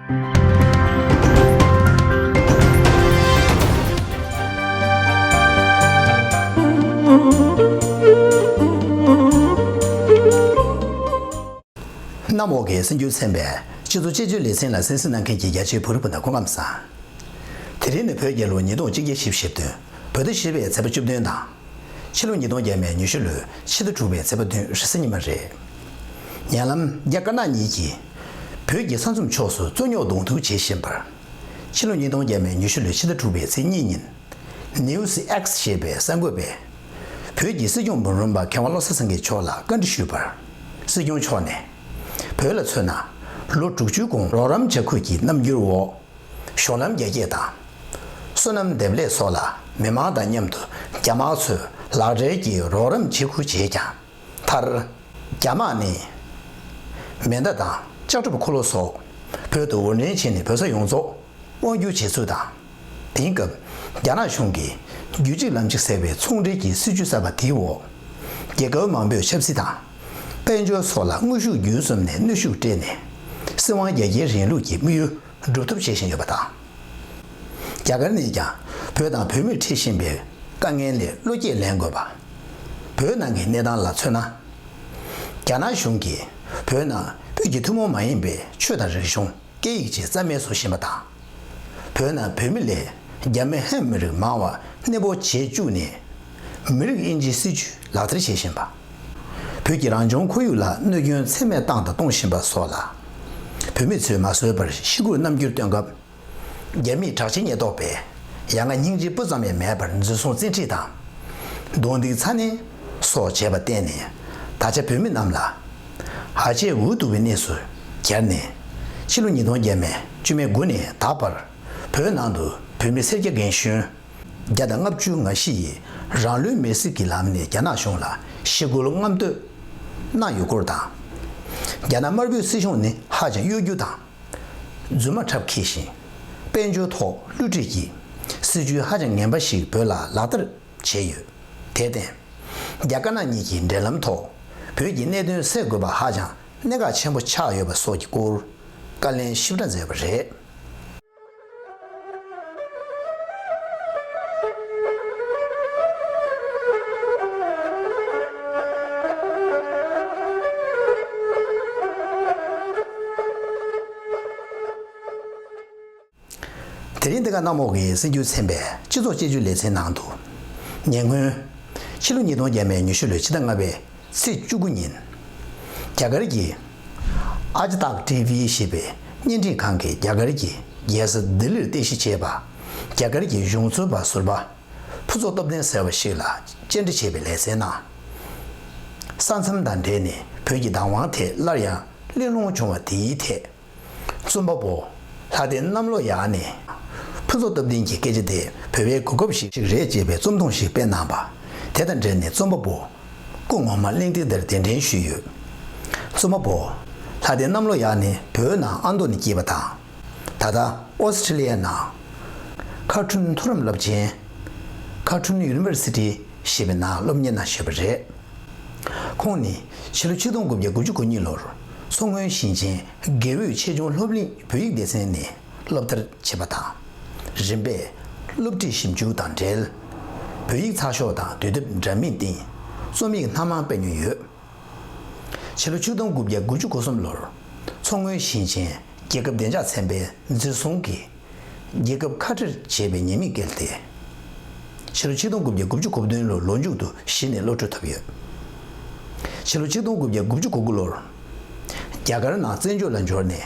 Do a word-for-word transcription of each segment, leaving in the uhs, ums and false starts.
གནམ་འོག་གི་གསར་འགྱུར་ཚན་པའི་སྤྱི་ཚོགས་དཔྱད་བརྗོད་ལེ་ཚན་ལ་གསན་གཟིགས་གནང་མཁན་གྱི་རྒྱ་ཆེའི་བོད་རིགས་སྤུན་ཟླ་སྐུ་ཁམས་བཟང་། དེ་རིང་ནི་བོད་རྒྱལ་ལོ་ཉིས་སྟོང་གཅིག་བརྒྱ་བཞི་བཅུ་ཞེ་བདུན། བོད་ཟླ་བཞི་པའི་ཚེས་པ་བཅུ་བདུན་དང་། ཕྱི་ལོ་ཉིས་སྟོང་བརྒྱ་མེད་ཉི་ཤུ་ལོའི་ཕྱི་ཟླ་དྲུག་པའི་ཚེས་པ་བདུན་རེས་གཟའ་ཉི་མ་རེད། ཉེ་ལམ་རྒྱ་དཀར་ནག་གཉིས་ཀྱིས་བོད་ཀྱི་ས་མཚམས་ཕྱོགས་སུ་རྩོད་རྙོག་གདོང་ཐུག་བྱེད་བཞིན་པར། ཕྱི་ལོ་ཉིས་སྟོང་བརྒྱ་མེད་ཉི་ཤུ་ལོའི་ཕྱི་ཟླ་དྲུག་པའི་ཚེས་གཉིས་ཉིན། News X ཞེས་པའི་གསར་འགོད་པས། བོད་ཀྱི་སྲིད་སྐྱོང་འབུམ་རམས་པ་མཁས་དབང་བློ་བཟང་སེང་གེ་མཆོག་ལ་བཀའ་འདྲི་ཞུས་པར། སྲིད་སྐྱོང་མཆོག་ནས། བོད་ལ་མཚོན་ན། ལོ་དྲུག་ཅུའི་གོང་རོགས་རམ་བྱ་ཁུལ་གྱི་རྣམ་འགྱུར་འོག་གཞུང་ལམ་རྒྱ་སྐྱེད་དང་། སོ་ནམ་འདེབས་ལས་སོགས་ལ་མི་མང་དང་མཉམ་དུ་རྒྱ་དམག་ཚོས་ལག་སྦྲེལ་གྱིས་རོགས་རམ་བྱེད་ཁུལ་བྱས་ཀྱང་། མཐར། རྒྱ་དམག་ནས་མེ་མདའ་དང་ལྕགས་ཁྲབ་འཁོར་ལོ་སོགས་བོད་དུ་འོར་འདྲེན་བྱས་ནས་བོད་ས་ཡོངས་རྫོགས་དབང་བསྒྱུར་བྱས་ཚུལ་དང་། དེང་སྐབས་རྒྱ་ནག་གཞུང་གིས་རྒྱུད་གཅིག་ལམ་གཅིག་ཟེར་བའི་ཚོང་འབྲེལ་གྱི་སྲིད་བྱུས་གསར་པ་དེའི་འོག་རྒྱལ་ཁབ་མང་པོས་ཆབ་སྲིད་དང་། དཔལ་འབྱོར་སོགས་ལ་དངོས་ཤུགས་བརྒྱུད་གསུམ་ནས་གནོན་ཤུགས་སྤྲད་ནས། སྲིད་དབང་རྒྱ་སྐྱེད་རིང་ལུགས་ཀྱི་དམིགས་ཡུལ་སྒྲུབ་ཐབས་བྱེད་བཞིན་ཡོད་པ་དང་། རྒྱ་གར་ནས་ཀྱང་བོད་དང་བོད་མིར་འཕྲད་བཞིན་པའི་དཀའ་ངལ་ལས་བློ་སྐྱེད་ལེན་དགོས་པ། བོད་ནང་གི་གནས་སྟངས་ལ་མཚོན་ན། རྒྱ་ནག་གཞུང་གིས་བོད་ནང་བོད་ཀྱི་ཐུན་མོང་མ་ཡིན་པའི་ཆོས་དང་རིག་གཞུང་། སྐད་ཡིག་བཅས་རྩ་མེད་བཟོ་བཞིན་པ་དང་། བོད་ནང་བོད་མི་ལས་རྒྱ་མི་ཧན་མི་རིགས་མང་བ་གནས་སྤོ་བྱེད་བཅུག་ནས། མི་རིགས་དབྱེ་འབྱེད་སྲིད་བྱུས་ལག་བསྟར་བྱེད་བཞིན་པ། བོད་ཀྱི་རང་བྱུང་ཁོར་ཡུག་ལ་གནོད་སྐྱོན་ཚད་མེད་བཏང་དང་གཏོང་བཞིན་པ་སོགས་ལ། བོད་མི་ཚོས་མ་བཟོད་པར་ཤི་སྒོར་རྣམ་འགྱུར་སྟོན་སྐབས། རྒྱ་མིའི་དྲག་ཆས་ཉེན་རྟོག་པས་ཡ་ང་སྙིང་རྗེ་སྤུ་ཙམ་ཡང་མེད་པར་འཛིན་བཟུང་བཙན་ཁྲིད་དང་། རྡུང་རྡེག་ཚ་ནན་སོགས་བྱས་པར་བརྟེན་ནས། ད་ཆ་བོད་མི་རྣམས་ལ་ཧ་ཅང་འུ་སྡུག་པའི་གནས་སུ་གྱར་ནས། ཕྱི་ལོ་ཉིས་སྟོང་བརྒྱ་མེད་བཅུ་མེད་དགུ་ནས་ད་བར་བོད་ནང་དུ་བོད་མི་སེར་སྐྱ་རྒན་གཞོན་བརྒྱ་དང་ལྔ་བཅུ་ང་བཞི་ཡིས་རང་ལུས་མེར་སྲེག་གི་ལམ་ནས་རྒྱ་ནག་གཞུང་ལ་ཞི་རྒོལ་རྔམ་སྟོན་གནང་ཡོད་སྐོར་དང་། རྒྱ་ནག་དམར་པོའི་སྲིད་གཞུང་ནི་ཧ་ཅང་གཡོ་སྒྱུ་དང་། རྫུན་མ་ཁྲབ་འཁྱེར་ཞིང་། དཔལ་འབྱོར་ཐོག་བསླུ་བྲིད་ཀྱིས་སྲིད་ཇུས་ཧ་ཅང་ངན་པ་ཞིག་བོད་ལ་ལག་བསྟར་བྱས་ཡོད། དེར་བརྟེན། རྒྱ་དཀར་ནག་གཉིས་ཀྱིས་འབྲེལ་ལམ་ཐོག་བོད་ཀྱི་གནད་དོན་སེལ་དགོས་པ་ཧ་ཅང་གནད་འགག་ཆེན་པོ་ཆགས་ཡོད་པ་སོགས་ཀྱི་སྐོར་བཀའ་ལན་ཞིབ་ཕྲ་མཛད་པ་རེད། དེ་རིང་འདི་ག་གནམ་འོག་གི་གསར་འགྱུར་ཚན་པའི་སྤྱི་ཚོགས་དཔྱད་བརྗོད་ལེ་ཚན་ནང་དུ། ཉེ་སྔོན། ཕྱི་ལོ་ཉིས་སྟོང་བརྒྱ་མེད་ཉི་ཤུ་ལོའི་ཕྱི་ཟླ་ལྔ་པའི་ཚེས་བཅུ་དགུ་ཉིན། རྒྱ་གར་གྱི་ཨ་ཇི་ཏག་ཊི་ཝི་ཞེས་པའི་བརྙན་འཕྲིན་ཁང་གིས་རྒྱ་གར་གྱི་རྒྱལ་ས་ལྡི་ལིར་རྟེན་གཞི་བྱས་པ། རྒྱ་གར་གྱི་གཞུང་འཛིན་པ་ཟུར་པ་ཕུན་ཚོགས་སྟོབས་ལྡན་ཟེར་བ་ཞིག་ལ་བཅར་འདྲི་བྱས་པའི་ལེ་ཚན་ནང་། ས་མཚམས་དང་འབྲེལ་ནས་བོད་ཀྱི་བདག་དབང་ཐད་སླར་ཡང་གླེང་སློང་བྱུང་བ་དེའི་ཐད། རྩོམ་པ་པོ། ལྷ་ལྡན་གནམ་ལོ་ཡག་ནས། ཕུན་ཚོགས་སྟོབས་ལྡན་གྱི་སྐད་ཆ་དེ་བོད་པའི་གོ་སྐབས་ཤིག་རེད་ཅེས་པའི་རྩོམ་ཐུང་ཞིག་སྤེལ་གནང་བ། དེ་དང་འབྲེལ་ནས་རྩོམ་པ་པོ། སྐུ་ངོ་མ་གླེང་སྟེགས་འདིར་གདན་འདྲེན་ཞུས་ཡོད། རྩོམ་པ་པོ། ལྷ་ལྡན་གནམ་ལོ་ཡག་ནི་བོད་ནང་ཨ་མདོ་ནས་སྐྱེས་པ་དང་། ད་ལྟ་ཨོ་སི་ཁྲི་ལི་ཡའི་ནང་། ཁ་ཁྲུན་མཐོ་རིམ་སློབ་ཆེན། ཁ་ཁྲུན་ཡུ་ནི་ཝར་སི་ཊི་ཞེས་པའི་ནང་སློབ་གཉེར་གནང་བཞིན་པ་རེད། ཁོང་ནི་ཕྱི་ལོ་ཆིག་སྟོང་དགུ་བརྒྱ་དགུ་བཅུ་གོ་གཉིས་ལོར་མཚོ་སྔོན་ཞིང་ཆེན་དགེ་འོས་ཆེད་སྦྱོང་སློབ་གླིང་བོད་ཡིག་སྡེ་ཚན་ནས་སློབ་མཐར་ཕྱིན་པ་དང་། རིམ་པས་སློབ་ཁྲིད་ཞིབ་འཇུག་དང་འབྲེལ། བོད་ཡིག་ཚགས་ཤོག་དང་དུས་དེབ་འདྲ་མིན་སྟེང་རྩོམ་ཡིག་སྣ་མང་སྤེལ་མྱོང་ཡོད། ཕྱི་ལོ་ཆིག་སྟོང་དགུ་བརྒྱ་དགུ་བཅུ་གོ་གསུམ་ལོར་མཚོ་སྔོན་ཞིང་ཆེན་རྒྱལ་ཁབ་བདེ་འཇགས་ཚན་པས་འཛིན་བཟུང་གིས། རྒྱལ་ཁབ་ཁ་བྲལ་བྱས་པའི་ཉེས་མིང་བཀལ་ཏེ། ཕྱི་ལོ་ཆིག་སྟོང་དགུ་བརྒྱ་དགུ་བཅུ་གོ་བདུན་ལོའི་ལོ་མཇུག་ཏུ་གཞི་ནས་གློད་གྲོལ་ཐོབ་ཡོད། ཕྱི་ལོ་ཆིག་སྟོང་དགུ་བརྒྱ་དགུ་བཅུ་གོ་དགུ་ལོར། རྒྱ་གར་ནང་བཙན་བྱོལ་ལ་འབྱོར་ནས།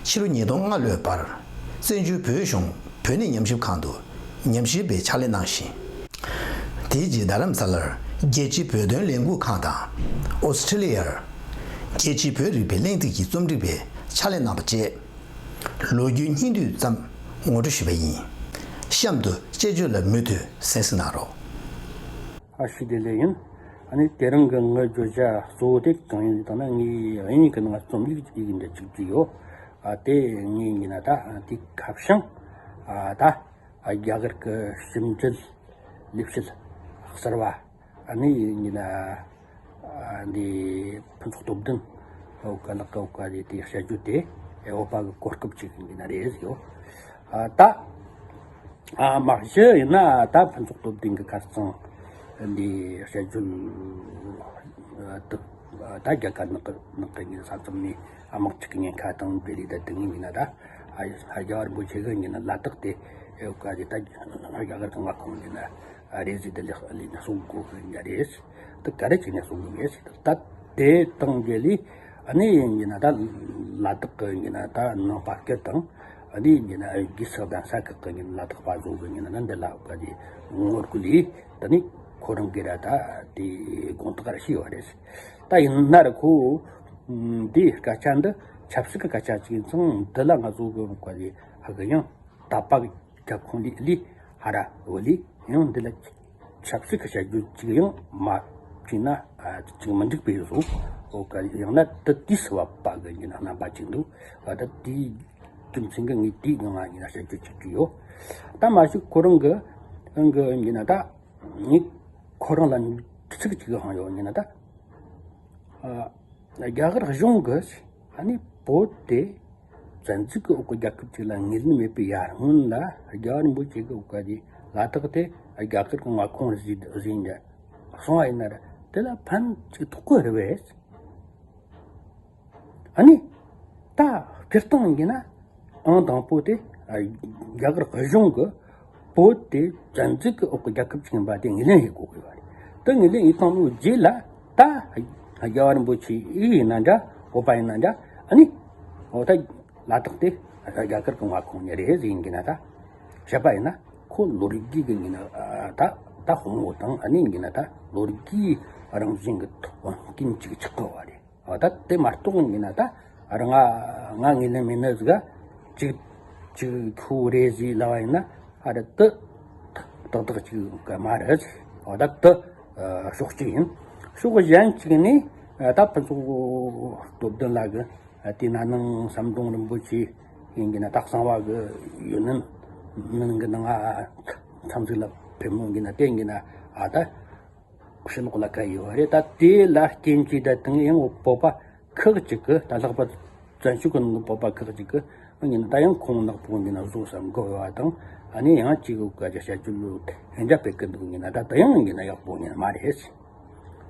ཕྱི་ལོ་ཉིས་སྟོང་ལྔ་ལོའི་བར། བཙན་བྱོལ་བོད་གཞུང་བོད་གནས་ཉམས་ཞིབ་ཁང་དུ་ཉམས་ཞིབ་པའི་ཕྱག་ལས་གནང་ཞིང་། དེའི་རྗེས་རྡ་རམ་ས་ལར་རྒྱལ་སྤྱིའི་བོད་དོན་ལས་འགུལ་ཁང་དང་། ཨོ་སི་ཁྲི་ལི་ཡར། རྒྱལ་སྤྱིའི་བོད་རིག་པའི་གླེང་སྟེགས་ཀྱི་རྩོམ་སྒྲིག་པའི་ཕྱག་ལས་གནང་བ་བཅས། ལོ་རྒྱུས་སྙིང་བསྡུས་ཙམ་ངོ་སྤྲོད་ཞུས་པ་ཡིན། གཤམ་དུ་དཔྱད་བརྗོད་ལ་མུ་མཐུད་གསན་གཟིགས་གནང་རོགས། ཨ་ཞེ་བདེ་ལེགས་ཡིན། ཨ་ནི་དེ་རིང་གི་ངའི་བརྗོད་བྱ་གཙོ་བོ་དེ་གང་ཡིན་ཟེར་ན། ངའི་དབྱིན་ཡིག་གི་ནང་རྩོམ་ཡིག་ཅིག་འདྲ་ཅིག་བྲིས་ཡོད། ཨ་དེ་ངའི་ཡིན་ན་ད་དེའི་ཁ་བྱང་ཨ་ད་རྒྱ་གར་གྱི་ཞིབ་འཇུག་ལས་བྱེད་གསར་བ། ཨ་ནི་ཡིན་ན། ཨ་འདི་ཕུན་ཚོགས་སྟོབས་ལྡན་འོ་ཀ་ལགས་ཀ་འོ་ཀ་དེ་དེ་བཤད་རྒྱུ་དེ། འོས་པ་གི་གོ་སྐབས་ཅིག་ཡིན་ན་རེད་ཡོད། ཨ་ད་ཨ་མ་གཞི་ཡིན་ན་ད་ཕུན་ཚོགས་སྟོབས་ལྡན་གི་ཁ་རྩང་འདི་བཤད་རྒྱུན་ཨ་དུ་ཨ་ད་རྒྱ་གར་ནག་གི་ནག་གི་ཉིན་ས་མཚམས་ནས་ཨ་དམག་འཁྲུག་གི་ཉེན་ཁ་དང་འབྲེལ་ལས་ད་དེ་ངས་ཡིན་ན་ད་ཨ་ཡ་རྒྱལ་བ་རིན་པོ་ཆེ་གི་ཡིན་ན་ལ་དྭགས་དེ་ཨེ་ག་ཅི་ད་རྒྱ་གར་གི་མངའ་ཁོངས་ཡིན་ན་རེད་ཟེར་དེ་ལས་ལས་ན་གསུང་དགོས་གི་ཡིན་རེད། ད་ག་རེ་བྱས་ནས་གསུང་གི་མེད་ཟེར་ད་དེ་དང་འབྲེལ་ལས་ཨ་ནི་ཡིན་ན་ད་ལ་དྭགས་གི་ཡིན་ན་ད་ནང་པ་སྐད་དང་། ཨ་ནི་ཡིན་ན་གི་ས་དང་ས་ཁག་གི་ཡིན་ན་ལ་དྭགས་པ་བཟོ་གི་ཡིན་ན་འདི་ལ་ག་ཅི་ངོ་རྒོལ་ལས་ད་ནི་ཁོ་རང་གི་ར་ད་དེ་དགོངས་དག་ར་ཤེས་པ་རེད། ད་ཡིན་ན་ར་ཁོ་འདི་སྐད་ཆ་འདི་ཆབ་སྲིད་ཀྱི་སྐད་ཆ་ཅིག་ཡིན་ཙང་འདི་ལ་ང་ཚོ་གི་ག་ཅི་ཧ་གི་ཡང་དད་པ་གི་རྒྱབ་ཁུངས་ལས་ལས་ཧ་ར་འོ་ལས་ཡང་འདི་ལ་ཆབ་སྲིད་ཀྱི་བྱ་རྒྱུ་ཅིག་ཡང་མ་བྱས་ན་ཅིག་མི་འགྲིག་པའི་བཟོ་འོ་ག་ཡང་ན་དེ་དུས་སུ་བབ་པ་གི་ཡིན་ན་རྣམ་པ་ཅིག་འདུག་ཨ་ད་དེའི་རྒྱུ་མཚན་གྱིས་ངས་དེའི་ངང་ང་ཡིན་ན་བཤད་རྒྱུ་ཅིག་ཅིག་ཡོད། ད་མ་གཞི་ཁོ་རང་གི་རང་གི་ཡིན་ན་ད་ངས་ཁོ་རང་ལ་ཚིག་ཅིག་གི་ཧང་ཡོད་ཡིན་ན་ད། ཨ་རྒྱ་གར་གཞུང་གིས་ཨ་ནི་བོད་དེ་བཙན་འཛུལ་གྱི་འོག་གི་རྒྱལ་ཁབ་ཅིག་ལ་ངོས་ལེན་མེད་པའི་ཡར་སྔོན་ལ་རྒྱལ་བ་རིན་པོ་ཆེ་གི་འོག་ག་གི་ལ་དྭགས་དེ་རྒྱ་གར་གྱི་མངའ་ཁོངས་རེད་ཟེར་ཟེར་ནས་གསུངས་པ་ཡིན་ན་ར་དེ་ལ་ཕན་ཅིག་ཐོགས་གི་རེད་པས། ཨ་ནི་ད་སྤྱིར་བཏང་ཡིན་ན་ཨང་དང་པོ་དེ་རྒྱ་གར་གཞུང་གི་བོད་དེ་བཙན་འཛུལ་གྱི་འོག་གི་རྒྱལ་ཁབ་ཅིག་ཡིན་པ་དེ་ངོས་ལེན་བྱེད་དགོས་དགོས་པ་རེད། དེ་ངོས་ལེན་བྱས་བཏང་ནོའི་རྗེས་ལ་ད་རྒྱལ་བ་རིན་པོ་ཆེ་ཡིན་ན་འདྲ་བོད་པ་ཡིན་ན་འདྲ་ཨ་ནི་འོ་ད་ལ་དྭགས་དེ་རྒྱ་གར་གྱི་མངའ་ཁོངས་ནས་རེད་ཟེར་ཡིན་གྱི་ན་ད་བཤད་པ་ཡིན་ན་ཁོ་ལོ་རྒྱུས་ཀྱི་ཡིན་ན་ད་ད་དཔང་པོ་དང་ཨ་ནི་ཡིན་གྱི་ན་ད་ལོ་རྒྱུས་རང་བཞིན་གྱི་ཐོག་རྐྱེན་ཅིག་ཆགས་དགོས་པ་རེད། ཨ་ད་དེ་མ་གཏོགས་ཡིན་ན་ད་ཨ་ར་ང་ང་ངོས་ལེན་མེད་ནི་ཟིག་ག་ཅིག་ཅིག་ཁུ་རེ་ཟིག་ལ་བ་ཡིན་ན་ཨ་ར་དེ་ཏག་ཏག་ཅིག་ག་མ་རེད། ཨ་ད་དེ་ཕྱོགས་གཅིག་ཡིན། ཕྱོགས་གཞན་གཅིག་ནས་ད་ཕུན་ཚོགས་སྟོབས་ལྡན་ལགས་ཀྱི་དེ་ན་ནང་ཟམ་གདོང་རིན་པོ་ཆེ་ཡིན་གྱི་ན་ད་གསང་བ་གི་ཡོད་ནན་ནན་གི་ནང་ང་འཚམས་གཟིགས་ལ་ཕེབས་མོ་གི་ན་བསྟན་གི་ན་ཨ་ད། ཕྱི་ལོགས་ལ་བཀལ་ཡོད་རེད། ད་དེ་ལ་རྐྱེན་གྱིས་ད་དེང་ཡང་བོད་པ་ཁག་ཅིག་གི་ད་ལྷག་པར་བཙན་བྱོལ་གི་ནང་གི་བོད་པ་ཁག་ཅིག་གི་ཡིན་ན་ད་ཡང་ཁོང་ནག་པོ་ཡིན་ན་བཟོ་བསམ་དགོས་པ་དང་ཨ་ནི་ཡང་ཅིག་གི་བཀའ་རྒྱ་བཤད་རྒྱུ་ལུགས་ལྷན་རྒྱ་སྤེལ་གི་འདུག་ཡིན་ན་ད་ད་ཡང་ཡིན་ན་ཡག་པོ་ཡིན་ན་མ་རེད།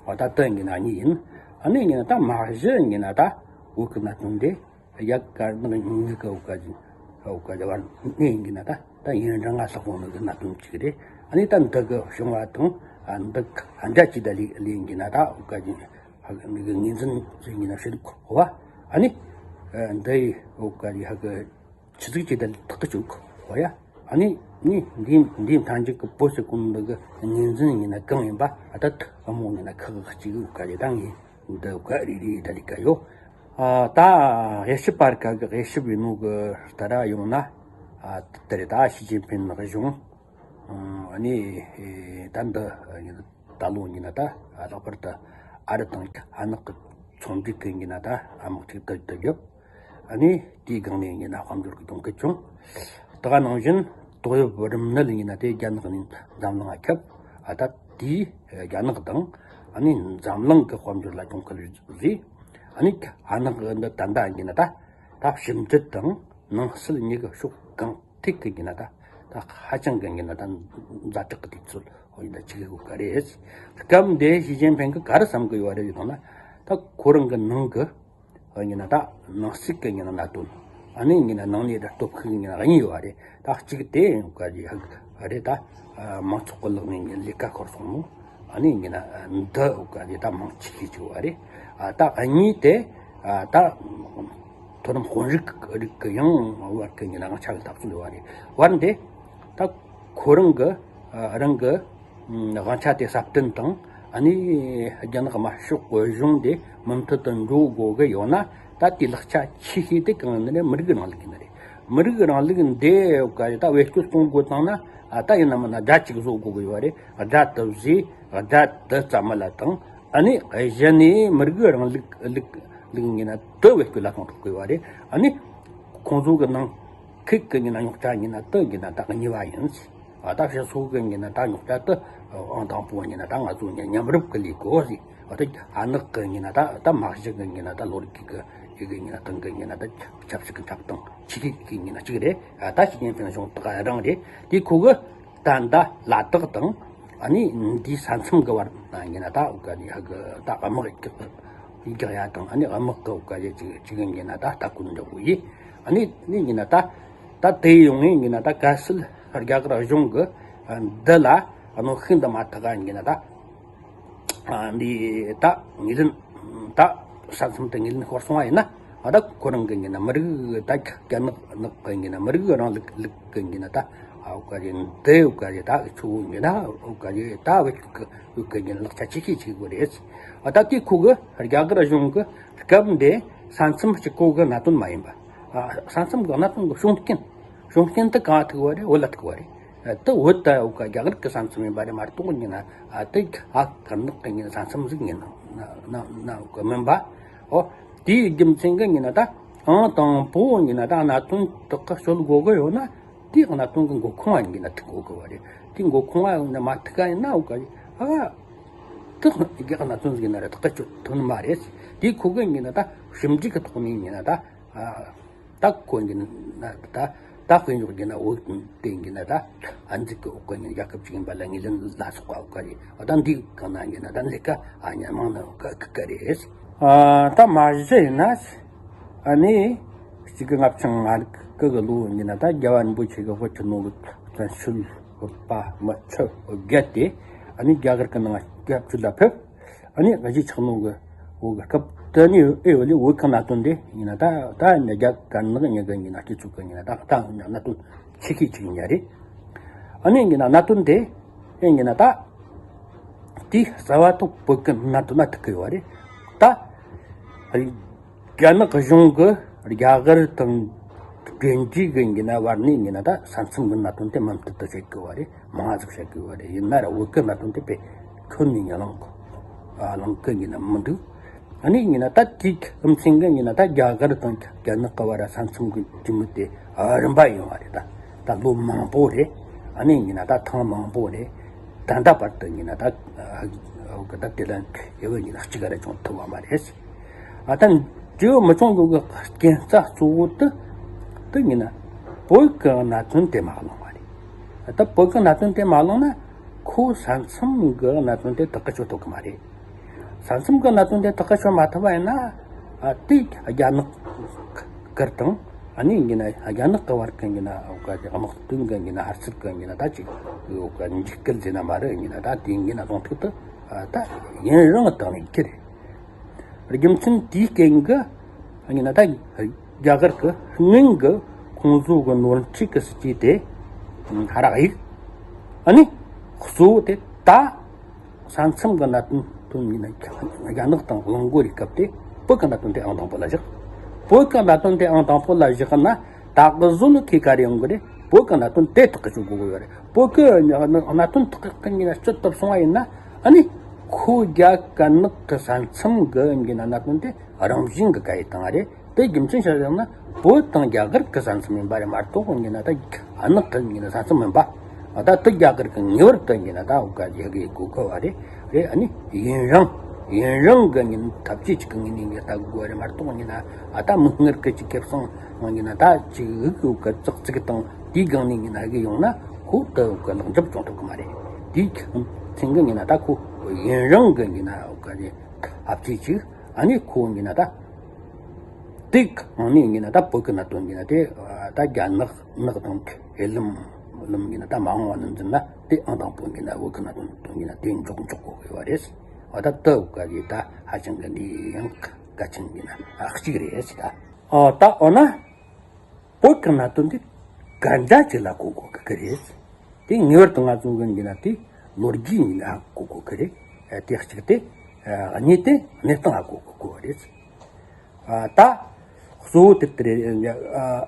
འོ་ད་དེ་ཡིན་ན་གཉིས་ཡིན། ཨ་ནི་ཡིན་ན་ད་མ་གཞི་ཡིན་ན་ད་བོད་ཀྱི་གནད་དོན་དེ། རྒྱ་གར་ནང་གི་ཉིན་གི་འོ་ག་ཅིག་འོ་ག་ཅིག་བར་གནས་ཡིན་གྱི་ན་ད་ད་ཡུན་རིང་ང་ལྷག་པོ་ནང་གི་གནད་དོན་ཅིག་རེད། ཨ་ནི་ད་འདི་གི་བྱུང་བ་དང་ཨ་འདི་ག་འདྲ་ཅིག་ད་ལས་ལས་ཡིན་གྱི་ན་ད་འོ་ག་ཅིག་ཧ་གི་ངོས་འཛིན་ཟིན་གྱི་ན་ཤེས་རིག་གོ་བ་ཨ་ནི་འདི་འོ་ག་ཅིག་ཧ་གི་ཆི་ཟིག་ཅིག་ད་ཐག་གི་ཆུག་གོ་ཡ། ཨ་ནི་ནི་འདི་འདི་མཐའ་མཇུག་གི་བོད་ཟེར་གོ་ནོ་འདི་གི་ངོས་འཛིན་ཡིན་ན་གང་ཡིན་པ་ཨ་ད་ཐག་ཨ་མོ་ཡིན་ན་ཁག་ཅིག་འོ་ག་ཅིག་ད་ངས། འདི་ག་རེ་རེ་ད་ལི་ཀ་ཡོ། ཨ་ད་དབྱེ་ཞིབ་པར་ཀ་གི་དབྱེ་ཞིབ་ཡིན་ནོ་གི་ལྟ་ར་ཡོང་ན། ཨ་དེ་རེད་ད་ཞི་ཅིན་ཕིན་ནག་གཞུང་། ཨ་ནི་ད་འདི་ད་ལོ་ཡིན་ན་ད་ལྷག་པར་དུ་ཨ་རི་དང་ཨ་ནག་གི་ཚོང་འབྲེལ་གི་ཡིན་ན་ད་ཨ་མག་ཅིག་ཏུ་ཏུ་རྒྱབ། ཨ་ནི་དེའི་སྒང་ནས་ཡིན་ན་དཔལ་འབྱོར་གི་གཏོང་གི་བྱུང་། ད་ག་ནང་བཞིན་ཏོག་དབྱིབས་རིམས་ནད་ཡིན་ན་དེ་རྒྱ་ནག་ནས་འཛམ་གླིང་ང་ཁྱབ། ཨ་ད་དེའི་རྒྱ་ནག་དང་ཨ་ནི་འཛམ་གླིང་གི་དཔལ་འབྱོར་ལ་གྱོང་གུན་བཟོས། ཨ་ནི་ཨ་ནག་འདི་ད་ལྟ་ཡིན་ན་ད་ད་ཕྱི་འབྲེལ་དང་ནང་སྲིད་གཉིས་ཀྱི་ཕྱོགས་གང་ཐད་ཀྱི་ཡིན་ན་ད་ད་ཧ་ཅང་གི་ཡིན་ན་ད་ཛ་དྲག་གི་དུས་ཚོད་ཡིན་ད་ཅིག་ཡོད་ག་རེད། སྐབས་འདི་ཞི་ཅིན་ཕིང་གིས་ག་རེ་བསམ་གི་ཡོད་རེད་ཡོད་ན་ད་ཁོ་རང་གི་ནང་གི་ཡིན་ན་ད་ནང་སྲིད་ཀྱི་ཡིན་ན་གནད་དོན། ཨ་ནི་ཡིན་ན་ནང་ནས་ད་སྟོབས་ཤུགས་ཡིན་ན་གཉིས་ཡོད་རེད། ད་གཅིག་དེ་ཡིན་ག་རེད་ད་མང་ཚོགས་ཀྱི་ལག་ནས་ལས་ཀ་ཤོར་སོང་ནོ། ཨ་ནི་ཡིན་ན་འདི་ཡོད་ག་རེད་ད་མང་ཆེ་ཤོས་ཅིག་ཡོད་རེད། ད་གཉིས་དེ་ད་མཐོ་རིམ་དཔོན་རིགས་རིགས་ཀྱི་ཡང་བར་གྱི་ཡིན་ན་དབང་ཆ་གི་འཐབ་རྩོད་ཡོད་རེད། བར་འདི་ད་ཁོ་རང་གི་རང་གི་དབང་ཆ་དེ་སྲ་བརྟན་དང་ཨ་ནི་རྒྱ་ནག་དམར་ཤོག་གི་གཞུང་དེ་མུ་མཐུད་དུ་འགྲོ་དགོས་གི་ཡོད་ན་ད་དེའི་ལེགས་ཆ་ཆེ་ཤོས་དེ་གང་ཡིན་ནི་རེད། མི་རིགས་རིང་ལུགས་ཡིན་ནི་རེད། མི་རིགས་རིང་ལུགས་འདི་ག་ད་བེད་སྤྱོད་གཏོང་དགོས་བཏང་ན་ཨ་ད་ཡིན་ན་མིན་ན་དགྲ་གཅིག་བཟོ་དགོས་གི་ཡོད་རེད། དགྲ་དེ་བཟོས་དགྲ་དེ་རྩ་མེད་ལ་བཏང་ཨ་ནི་གཞི་ནས་མི་རིགས་རིང་ལུགས་ལུགས་ལུགས་ཡིན་ན་དེ་བེད་སྤྱོད་ལ་གཏོང་ཐུབ་གི་ཡོད་རེད། ཨ་ནི་ཁོང་ཚོ་གི་ནང་ཁུལ་གི་ཡིན་ན་རྙོག་དྲ་ཡིན་ན་དེ་ཡིན་ན་ད་གཉིས་པ་ཡིན། ཨ་ད་ཕྱི་སོ་གི་ཡིན་ན་ད་རྙོག་དྲ་དེ་ཨང་དང་པོ་ཡིན་ན་ད་ང་ཚོ་མཉམ་རུབ་གི་ལས་གོ་ཟིག་ཨ་ད་ཨ་ནག་གི་ཡིན་ན་ད་ད་མ་གཞི་གི་ཡིན་ན་ད་ལོ་རྒྱུས་གི་ ཡི་གེ་ཡིན་ན་དང་གི་ཡིན་ན་ད་ཆབ་སྲིད་ཀྱི་འཁྲབ་སྟངས་ཆེ་གེ་གི་ཡིན་ན་གཅིག་རེད། ད་ཞི་ཅིན་ཕིང་གཞུང་དག་རང་རེད། དེ་ཁོ་གི་ད་ད་ལ་དྭགས་དང་ཨ་ནི་འདིའི་ས་མཚམས་ཀྱི་བར་ན་ཡིན་ན་ད་འོ་ག་ནི་ཧ་གི་ད་དམག་རྒྱག་ཡ་དང་ཨ་ནི་དམག་གི་འོ་ག་ཡི་གཅིག་གཅིག་ཡིན་ན་ད་ལྟ་སྐོར་འདྲ་བོ་ཡིན། ཨ་ནི་ནི་ཡིན་ན་ད་ད་དེ་ཡོང་ངེ་ཡིན་ན་ད་གལ་སྲིད་རྒྱ་གར་གཞུང་གི་འདི་ལ་གནོན་ཤུགས་འདི་མ་ཐེག་ག་ཡིན་ན་ད། ཨ་འདི་ད་ངོས་ལེན་ད་ས་མཚམས་དེ་ངོས་ལེན་ཤོར་སོང་བ་ཡིན་ན་ཨ་ད་ཁོ་རང་གི་ཡིན་ན་མི་རིགས་ད་རྒྱ་ནག་ནག་གི་ཡིན་ན་མི་རིགས་རང་ལུགས་ལུགས་གི་ཡིན་ན་ད་ཨ་འོ་ག་རེ་འདི་འོ་ག་རེ་ད་ཆུ་བོ་ཡིན་ན་འོ་ག་རེ་ད་བོད་གི་བོད་གི་ཡིན་ན་ལག་ཆ་ཆེ་ཤོས་ཆེ་དགོས་རེད། ཨ་ད་དེ་ཁོ་གི་རྒྱ་གར་གཞུང་གི་སྐབས་འདི་ས་མཚམས་གཅིག་པོ་གི་གནད་དོན་མ་ཡིན་པ། ཨ་ས་མཚམས་གི་གནད་དོན་གི་བྱུང་རྐྱེན། བྱུང་རྐྱེན་དེ་གང་ཐུག་བ་རེད། བོད་ལ་ཐུག་བ་རེད། ཨ་དེ་བོད་ད་འོ་ག་རྒྱ་གར་གི་ས་མཚམས་ཡིན་པ་རེད་མ་གཏོགས་ཡིན་ན་ཨ་དེ་ཨ་དཀར་ནག་གི་ཡིན་ན་ས་མཚམས་ཟིག་ཡིན་ན་ན་ན་འོ་ག་མིན་པ། ཨོ་དེའི་རྒྱུ་མཚན་གི་ཡིན་ན་ད་ཨང་དང་པོ་ཡིན་ན་ད་གནད་དོན་དག་གི་སྐྱོད་དགོས་གི་ཡོད་ན་དེའི་གནད་དོན་གི་འགོ་ཁུངས་ཡིན་ན་ཐུག་དགོས་གི་བ་རེད། དེ་འགོ་ཁུངས་ཡིན་ན་མ་ཐུག་ག་ཡིན་ན་འོ་ག་རེད། ཨ་དེ་རྒྱ་གནད་དོན་ཟིག་ཡིན་ན་རེད། ཐག་གཅོད་ཐུབ་ནི་མ་རེད། དེའི་ཁོ་གི་ཡིན་ན་ད་ཞིབ་འཇུག་གི་ཐོག་ནས་ཡིན་ན་ད། ད་གོ་གི་ན་ད་ད་དཔེ་འཇོག་གི་ན་འོ་དེ་གི་ན་ད་ཨ་འཛི་གི་འོ་གི་ན་རྒྱལ་ཁབ་ཅིག་ཡིན་པ་ལ་ངོས་ལེན་ལ་སོགས་པ་འོ་ག་རེད། ད་འདི་གང་ན་གི་ན་ད་ལས་ཀ་ཨ་ཉ་མང་ན་འོ་ག་གི་ག་རེད། ཨ་ད་མ་གཞི་ཡིན་ན་ཨ་ནི་གཅིག་གི་ལྔ་བཅུ་ང་དགུ་གི་ལོ་ཡིན་ན་ད་རྒྱལ་བ་རིན་པོ་ཆེ་གི་དབུ་ཁྲིད་ནོ་གི་བཙན་བྱོལ་བོད་པ་མི་ཁྲི་བརྒྱད་དེ་ཨ་ནི་རྒྱ་གར་གི་ནང་སྐྱབས་བཅོལ་ལ་ཕེབས། ཨ་ནི་གཞིས་ཆགས་ནོ་གི་འོ་གི་སྐབས་དེ་ནི་ཨེ་ཡོད་ལས་བོད་གི་གནད་དོན་དེ་ཡིན་ན་ད་ད་ནི་རྒྱ་དཀར་ནག་གཉིས་ཀ་ཡིན་ན་སྤྱི་ཚོགས་གི་ཡིན་ན་ད་ད་གནད་དོན་ཆེ་ཤོས་ཅིག་ཡིན་ཡ་རེད། ཨ་ནི་ཡིན་ན་གནད་དོན་དེ་ཨེ་ཡིན་ན་ད་དེའི་རྩ་བ་ཐོག་བོད་གི་གནད་དོན་ན་ཐུག་གི་ཡོད་རེད། ད་རྒྱ་ནག་གཞུང་གི་རྒྱ་གར་དང་གྲོས་འདྲིས་གི་ཡིན་ན་བར་ནས་ཡིན་ན་ད་ས་མཚམས་གི་གནད་དོན་དེ་མུ་མཐུད་དུ་བཤད་གི་ཡོད་རེད། མང་ཟིག་བཤད་གི་ཡོད་རེད། ཡིན་ན་ར་བོད་གི་གནད་དོན་དེ་དཔེ་ཁྱོན་ནས་ཡང་གླེང་གི་ཡིན་ན་མི་འདུག་ཨ་ནི་ཡིན་ན་ད་དེའི་རྒྱུ་མཚན་གི་ཡིན་ན་ད་རྒྱ་གར་དང་རྒྱ་ནག་གི་བར་ས་མཚམས་གི་འབྲེལ་མོལ་དེ་རིམ་པ་ཡོང་བ་རེད། ད་ད་ལོ་མང་པོ་རེད། ཨ་ནི་ཡིན་ན་ད་ཐེངས་མང་པོ་རེད། ད་ལྟ་བར་དུ་ཡིན་ན་ད་ད་དེ་ལ་ཡོད་ཡིན་ན་གཅིག་ར་བྱུང་ཐུབ་པ་མ་རེད། ཨ་ད་འབྲེལ་མི་བྱུང་དགོས་གི་རྐྱེན་རྩ་གཙོ་བོ་དེ་དེ་ཡིན་ན་བོད་གི་གནད་དོན་དེ་མ་གླེང་བ་རེད། ད་བོད་གི་གནད་དོན་དེ་མ་གླེང་ན་ཁོ་ས་མཚམས་གི་གནད་དོན་དེ་ཐག་གིས་ཆོད་ཐུབ་གི་མ་རེད། ས་མཚམས་གི་གནད་དོན་དེ་ཐག་གིས་ཆོད་མ་ཐུབ་པ་ཡིན་ན་ཨ་དེ་རྒྱ་ནག་གི་དང་ཨ་ནི་ཡིན་ན་རྒྱ་ནག་གི་བར་གི་ཡིན་ན་འོ་ག་དེ་དམག་དོན་གི་ཡིན་ན་ཧར་ཚུར་གི་ཡིན་ན་ད་ཅིག་འོ་ག་འཇིགས་སྐུལ་ཟེར་ན་མ་རེད། ཡིན་ན་ད་དེ་ཡིན་ན་གདོང་ཐུག་ཏུ་ཨ་ད་ཡུན་རིང་བཏང་ནས་ཁྱེར། རྒྱུ་མཚན་དེའི་རྐྱེན་གྱིས་ཡིན་ན་ད་རྒྱ་གར་གྱི་སྔོན་གྱི་ཁོང་ཚོ་གི་ནོར་འཁྲུལ་གྱི་སྲིད་ཇུས་དེ་རག་ཡིག་ཨ་ནི་གཙོ་བོ་དེ་ད་ས་མཚམས་ཀྱི་གནད་དོན་དོན་ཡིན་ན་རྒྱ་ནག་དང་གླེང་དགོས་རིགས་སྐབས་དེ་བོད་ཀྱི་གནད་དོན་དེ་ཨང་དང་པོ་ལ་བཞག་བོད་ཀྱི་གནད་དོན་དེ་ཨང་དང་པོ་ལ་བཞག་ན་ད་གི་བཟོ་ལ་ཁེ་ག་རེ་ཡོང་གི་རེད། བོད་ཀྱི་གནད་དོན་དེ་ཐག་གིས་ཆོད་དགོས་ཀྱི་ཡོད་རེད། བོད་ཀྱི་གནད་དོན་ཐག་གིས་ཡིན་ན་ཆོད་ཐུབ་སོང་བ་ཡིན་ན་ཨ་ནི་ཁོ་རྒྱ་དཀར་ནག་གི་ས་མཚམས་ཀྱི་ཡིན་ན་གནད་དོན་དེ་རང་བཞིན་གྱི་ག་ཡི་བཏང་བ་རེད། དེ་རྒྱུ་མཚན་ཆ་བཞག་ན་བོད་དང་རྒྱ་གར་གྱི་ས་མཚམས་ཡིན་པ་རེད་མ་གཏོགས་ཡིན་ན་ད་ཨ་ནག་གི་ཡིན་ན་ས་མཚམས་མིན་པ། ད་དེ་རྒྱ་གར་གྱི་ངེས་པར་དུ་ཡིན་ན་ད་འོ་ག་ཡི་གི་དགོས་མཁོ་བ་རེད། རེད། ཨ་ནི་ཡུན་རིང་ཡུན་རིང་གི་ཡིན་ཐབས་ཇུས་ཅིག་གི་ངོས་ནས་ཡིན་ད་དགོས་རེད་མ་གཏོགས་ཡིན་ན་ཨ་ད་མིག་སྔར་གི་ཅིག་ཁེ་བཟང་ཡིན་ན་ད་ཅིག་འུ་གི་འོ་ག་ཙག་ཙིག་དང་དེའི་སྒང་ནས་ཡིན་ན་ཧ་གི་ཡོང་ན་ཁོ་ད་འོ་ག་ལེགས་འགྲུབ་བྱུང་ཐུབ་གི་མ་རེད། དེའི་མཚན་གི་ཡིན་ན་ད་ཁོ་ཡུན་རིང་གི་ཡིན་ན་འོ་ག་རེད། ཐབས་ཇུས་ཅིག་ཨ་ནི་ཁོ་ཡིན་ན་ད་དེ་གང་ནས་ཡིན་ན་ད་བོད་ཀྱི་གནད་དོན་ཡིན་ན་དེ་ད་རྒྱ་ནག་ནག་དང་ཧེ་ལམ་ལམ་ཡིན་ན་ད་མ་འོངས་པ་ནས་འཛིན་ན་དེ་ཨང་དང་པོ་ཡིན་ན་བོད་ཀྱི་གནད་དོན་དོན་ཡིན་ན་དེ་འཇོག་འཇོག་དགོས་ཀྱི་ཡོད་རེད། འོ་ད་ད་འོ་ག་གི་ད་ཧ་ཅང་གི་འདི་ཡང་གལ་ཆེན་ཡིན་ན་ཨ་གཅིག་རེད་ཟེར་ད། ཨ་ད་འོ་ན་བོད་ཀྱི་གནད་དོན་འདི་གན་རྒྱ་ཅིག་ལ་གོ་དགོས་ཀྱི་རེད། དེ་ངེས་པར་དུ་ང་ཚོ་གི་ཡིན་ན་དེ་ལོ་རྒྱུས་ཡིན་ན་ཧ་གོ་དགོས་ཀྱི་རེད། དེ་གཅིག་དེ་གཉིས་དེ་གནས་སྟངས་ཧ་གོ་དགོས་ཀྱི་རེད། ད་གཙོ་བོ་དེ་དེ་རེད།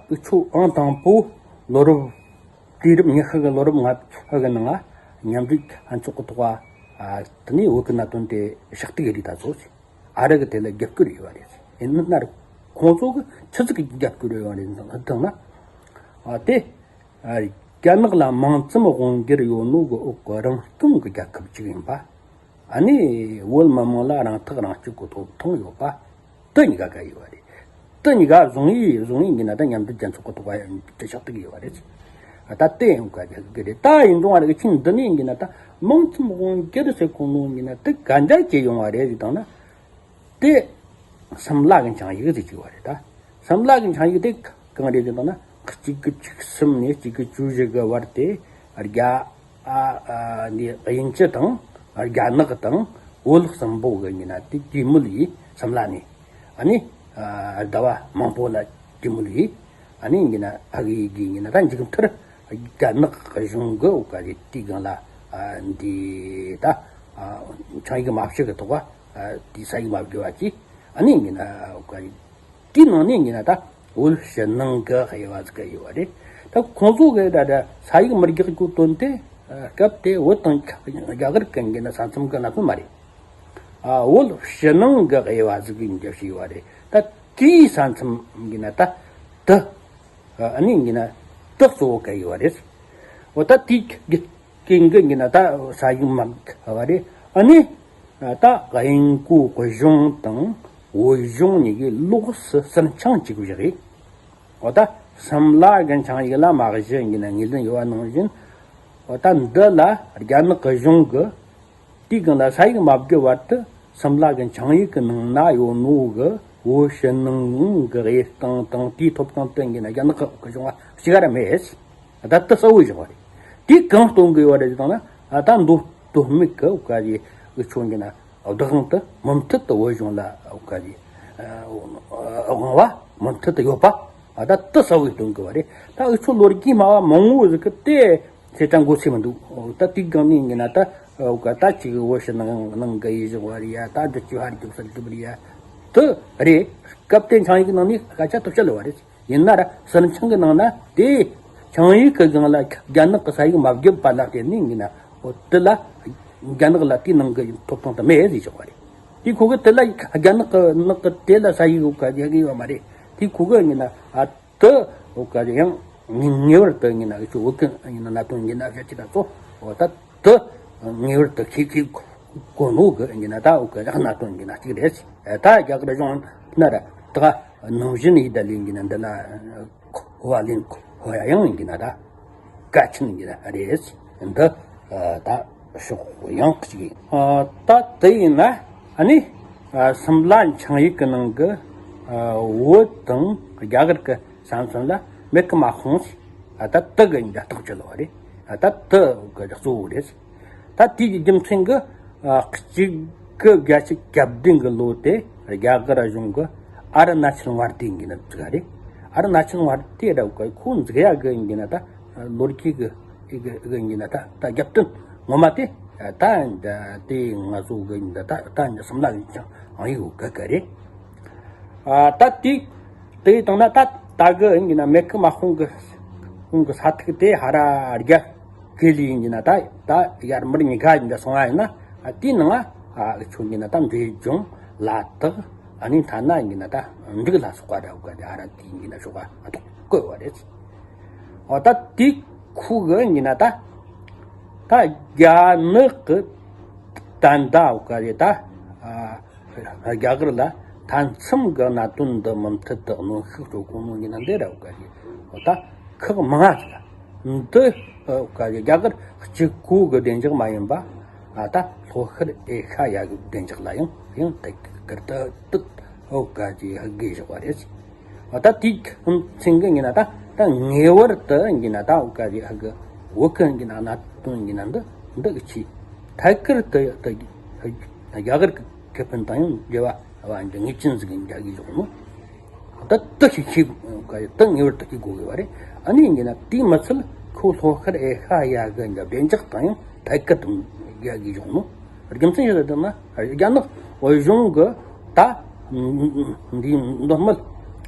འུ་ཆོ་ཨང་དང་པོ་ལོ་རབས་དུས་རབས་ཉི་ཤུ་གི་ལོ་རབས་ལྔ་བཅུ་གི་ནང་མཉམ་འབྲེལ་ལྷན་ཚོགས་ཀྱི་ཐོག་དེ་ནས་བོད་ཀྱི་གནད་དོན་དེ་ཕྱག་བཏིག་རེད་ད་ཚོ། ཨ་རི་གི་དེ་ལ་རྒྱབ་སྐྱོར་ཡོད་པ་རེད། ཡིན་ན་ཁོང་ཚོ་གི་ཆི་ཟིག་གི་རྒྱབ་སྐྱོར་ཡོད་པ་རེད་ཟེར་ན། དེ་རྒྱ་ནག་ལ་མང་ཙམ་དབང་སྒྱུར་ཡོད་ནོ་གི་འོག་གི་རང་སྐྱོང་གི་རྒྱལ་ཁབ་ཅིག་ཡིན་པ། ཨ་ནི་བོད་མི་མང་ལ་རང་ཐག་རང་གཅོད་གི་ཐོབ་ཐང་ཡོད་པ། དེ་གཉིས་ཀ་ག་ཡོད་པ་རེད། དེ་གཉིས་ཀ་བཟུང་ཡིན་བཟུང་ཡིན་གྱི་ན་ད་མཉམ་འབྲེལ་རྒྱལ་ཚོགས་ཀྱི་ཐོག་ལ་དྲིལ་བསྒྲགས་བཏང་གི་ཡོད་པ་རེད། ད་དེ་ཡང་ག་གི་རེད། ད་ཡིན་རུང་བ་རེད། ཆིན་འདི་ནས་ཡིན་གྱི་ན་ད་མིང་ཙམ་དབང་སྒྱུར་ཟེར་གོ་ནོ་ཡིན་ན་དེ་ག་འདྲ་བྱས་ཡོང་བ་རེད་ཟེར་བཏང་ན། དེ་སིམ་ལ་གི་འཆིང་ཡིག་ཟེར་གྱི་ཡོད་པ་རེད། ད་སིམ་ལ་གི་འཆིང་ཡིག་དེ་གང་རེད་ཟེར་བཏང་ན། གཅིག་དགུ་བཅུ་གསུམ་ནས་གཅིག་དགུ་བཅུ་བཞི་གི་བར་དེ་རྒྱ་ཨ་ཨ་འདི་དབྱིན་ཇི་དང་རྒྱ་ནག་དང་བོད་གསུམ་པོ་གི་ཡིན་ན་དེ་གྲོས་མོལ་ཡིན་སིམ་ལ་ནས། ཨ་ནི་ཨ་ཟླ་བ་མང་པོ་ལ་གྲོས་མོལ་ཡིན། ཨ་ནི་ཡིན་ན་ཨ་གི་གི་ཡིན་ན་ད་མཇུག་མཐར་རྒྱ་ནག་གཞུང་གི་འོག་ག་རེ་དེའི་སྒང་ལ་ཨ་འདི་ད་ཨ་འཆིང་ཡིག་མ་བཞག་གི་ཐོག་ཨ་དེ་ས་ཡིག་མ་བརྒྱབ་པ་གི། ཨ་ནི་ཡིན་ན་འོག་ག་རེ་དེའི་ནང་ནས་ཡིན་ན་ད་བོད་ཕྱི་ནང་གི་དབྱེ་བ་ཟིག་གི་ཡོད་པ་རེད། ད་ཁོང་ཚོ་གི་ད་ད་ས་ཡིག་མི་རྒྱག་རྒྱུ་དོན་དེ་སྐབས་དེ་བོད་དང་རྒྱ་གར་གི་ཡིན་ན་ས་མཚམས་གི་གནད་དོན་མ་རེད། ཨ་བོད་ཕྱི་ནང་གི་དབྱེ་བ་ཟིག་གི་འགྱུར་བ་ཞིག་ཡོད་པ་རེད། ད་དེའི་ས་མཚམས་ཡིན་ན་ད་དེ་ཨ་ནི་ཡིན་ན་དེ་གཙོ་བོ་གི་ཡོད་པ་རེད། འོ་ད་དེའི་རྐྱེན་གྱིས་ཡིན་ན་ད་ས་ཡིག་མ་བརྒྱབ་པ་རེད། ཨ་ནི་ད་དབྱིན་གོ་གཞུང་དང་བོད་གཞུང་གཉིས་ཀྱིས་ལོགས་སུ་ཟུར་འཆང་བྱེད་དགོས་ཀྱི་རེད། འོ་ད་སིམ་ལ་གི་འཆིང་ཡིག་ལ་མ་གཞི་ཡིན་ན་ངོས་འཛིན་ཡོད་པ་ནང་བཞིན། འོ་ད་འདི་ལ་རྒྱ་ནག་གི་གཞུང་གིས་དེའི་སྒང་ལ་ས་ཡིག་མ་བརྒྱབ་བར་དུ་སིམ་ལ་གི་འཆིང་ཡིག་གི་ནང་ན་ཡོད་ནོ་གི་བོད་ཕྱི་ནང་གི་དབྱེ་སྟངས་དང་དེའི་ཐོབ་ཐང་དེ་ཡིན་ན་རྒྱ་ནག་གི་གཞུང་ང་གཅིག་ར་མེད། ད་དེ་གསལ་བོ་བཞག་པ་རེད། དེ་གང་སྟོན་གི་ཡོད་རེད་ཟེར་ན། ད་མདོ་སྟོད་སྨད་གི་འོག་ག་རེ་འུ་ཆོ་ཡིན་ན་བདག་དབང་དེ་མུ་མཐུད་དུ་བོད་གཞུང་ལ་འོག་ག་རེ་དབང་བ་མུ་མཐུད་དུ་ཡོད་པ། ད་དེ་གསལ་བོ་སྟོན་གི་ཡོད་རེད། ད་འུ་ཆོ་ལོ་རྒྱུས་སྨྲ་བ་མང་བོ་ཟིག་གིས་དེ་ཚེ་ད་མགོ་ཚོས་མི་འདུག་ད་དེའི་སྒང་ནས་ཡིན་ན་ད་འོག་ག་ད་ཅིག་བོད་ཕྱི་ནང་ནང་གི་དབྱེ་བཞག་པ་རེད་ཡ། ད་འདི་ཅི་ཧར་རྒྱུག་ས་རྒྱུག་རེད་ཡ། དེ་རེད། སྐབས་དེ་འཆིང་ཡིག་གི་ནང་ནས་སྐད་ཆ་ཐོབ་ཆ་ལོས་པ་རེད། ཡིན་ན་ར་ཟུར་འཆང་གི་ནང་ན་དེ་འཆིང་ཡིག་གི་སྒང་ལ་རྒྱ་ནག་གི་ས་ཡིག་མ་བརྒྱབ་པ་ལ་བརྟེན་ནས་ཡིན་ན། འོ་དེ་ལ་རྒྱ་ནག་ལ་དེའི་ནང་གི་ཐོབ་ཐང་དེ་མེད་ཟེར་ཆོག་པ་རེད། དེ་ཁོ་གི་དེ་ལ་རྒྱ་ནག་གི་ནག་གི་དེ་ལ་ས་ཡིག་འོག་ག་རྒྱག་གི་ཡོད་མ་རེད། དེ་ཁོ་གི་ཡིན་ན་ཨ་དེ་འོག་ག་ཡང་ངེས་པར་དུ་ཡིན་ན་འུ་ཆོ་བོད་གི་ཡིན་ན་གནད་དོན་ཡིན་ན་བཤད་ཀྱི་ད་ཚོ། འོ་ད་དེ་ངེས་པར་དུ་ཤེས་ཀྱི་གོ་ནོ་གི་ཡིན་ན་ད་འོག་ག་གནད་དོན་ཡིན་ན་གཅིག་རེད། ད་རྒྱ་གར་གཞུང་ན་ར་ད་ནང་བཞིན་ཡིན་ད་ལིན་གྱི་ན་འདི་ལ་གོ་བ་ལེན་གོ་ཡ་ཡང་ཡིན་གྱི་ན་ད་གལ་ཆེན་གྱི་ན་རེད། འདི་ད་ཕྱོགས་ཡང་གཅིག་ཡིན། ད་དེ་ཡིན་ན་ཨ་ནི་སིམ་ལ་འཆིང་ཡིག་གི་ནང་གི་བོད་དང་རྒྱ་གར་གི་ས་མཚམས་ལ་མེ་ཁི་མ་ཧོང་ད་དེ་གི་འདི་རྟགས་ཅི་ལོ་རེད། ད་དེ་གི་གཙོ་བོ་རེད། ད་དེའི་རྒྱུ་མཚན་གྱིས་ཨ་གཅིག་དགུ་བརྒྱད་ཅུ་གྱ་བདུན་གྱི་ལོ་དེ་རྒྱ་གར་གཞུང་གིས་ཨ་རུ་ན་ཅལ་མངའ་སྡེ་གི་ནང་བཙུགས་པ་རེད། ཨ་རུ་ན་ཅལ་མངའ་སྡེ་ར་ཁོ་འཛུགས་ཡ་གི་ཡིན་ན་ད་ལོ་རྒྱུས་གི་གི་ཡིན་ན་ད་ད་རྒྱབ་རྟེན་ངོ་མ་དེ་ད་དེ་ང་ཚོ་གི་ཡིན་ན་ད་ད་སིམ་ལ་གི་ཅང་ཨང་ཡོད་གི་གི་རེད། ཨ་ད་དེ་དེ་བཏང་ན་ད་ད་གི་ཡིན་ན་མེ་ཁི་མ་ཧོང་གི་ཧོང་གི་ས་ཐིག་དེ་ཧ་ར་རྒྱ་གི་ལི་ཡིན་ན་ད་ད་ཡར་མར་ཉི་ག་ཡིན་ད་སོང་ཨ་ཡིན་ན། ཨ་དེའི་ནང་ཨ་ཨུ་ཆོ་ཡིན་ན་ད་འབྲས་ལྗོངས་ལ་དྭགས་ཨ་ནི་ཐ་ན་ཡིན་ན་ད་འབྲུག་ལ་སོགས་པ་ར་འོག་ག་དེ་ཧ་ར་དེ་ཡིན་ན་ཤོག་ག་ཨ་ཐོག་བཀོད་པ་རེད། ཨོ་ད་དེ་ཁུ་གི་ཡིན་ན་ད་ད་རྒྱ་ནག་གི་ད་ད་འོག་ག་རེད་ད། ཨ་རྒྱ་གར་ལ་མཐའ་མཚམས་གི་གནད་དོན་འདི་མུ་མཐུད་དུ་གནོན་ཤུགས་སྤྲོད་གོ་ནོ་ཡིན་ན་འདི་ར་འོག་ག་རེད། ཨོ་ད་ཁག་མང་ང་ཟིག་འདི་འོག་ག་རེད། རྒྱ་གར་གཅིག་པོ་གི་བདེ་འཇགས་མ་ཡིན་པ་ཨ་ད་ལྷོ་ཤར་ཨེ་ཤ་ཡ་གི་བདེ་འཇགས་ལ་ཡང་ཡང་ཐད་ཀར་དུ་དུ་འོག་ག་རེད་ཧ་གོ་བཞག་པ་རེད། ད་དེའི་མཚན་གྱི་ཡིན་ན་ད་ད་ངེས་པར་དུ་ཡིན་ན་ད་འོག་ག་རེ་ཧ་གི་བོད་གི་ཡིན་ན་གནད་དོན་ཡིན་ན་འདི་འདི་གི་ཆེད་ཐད་ཀར་དུ་དུ་རྒྱ་གར་གི་ཁེ་ཕན་དང་ཡང་འབྲེལ་བ་བ་འདི་ངེས་ཅན་ཟིག་ཡིན་རྒྱ་གི་བཞག་ནོ། ད་དུ་ཞིག་ཤེས་དགོས་གི་ད་ངེས་པར་དུ་ཤེས་དགོས་གི་བ་རེད། ཨ་ནི་ཡིན་ན་དེའི་མི་ཚད་ཁོ་ལྷོ་ཤར་ཨེ་ཤ་ཡ་གི་འདི་བདེ་འཇགས་དང་ཡང་ཐད་ཀར་དུ་རྒྱ་གི་བཞག་ནོ། རྒྱུ་མཚན་ཡོད་དེ་ན་རྒྱ་ནག་བོད་གཞུང་གི་ད་འདི་མདོ་སྨད་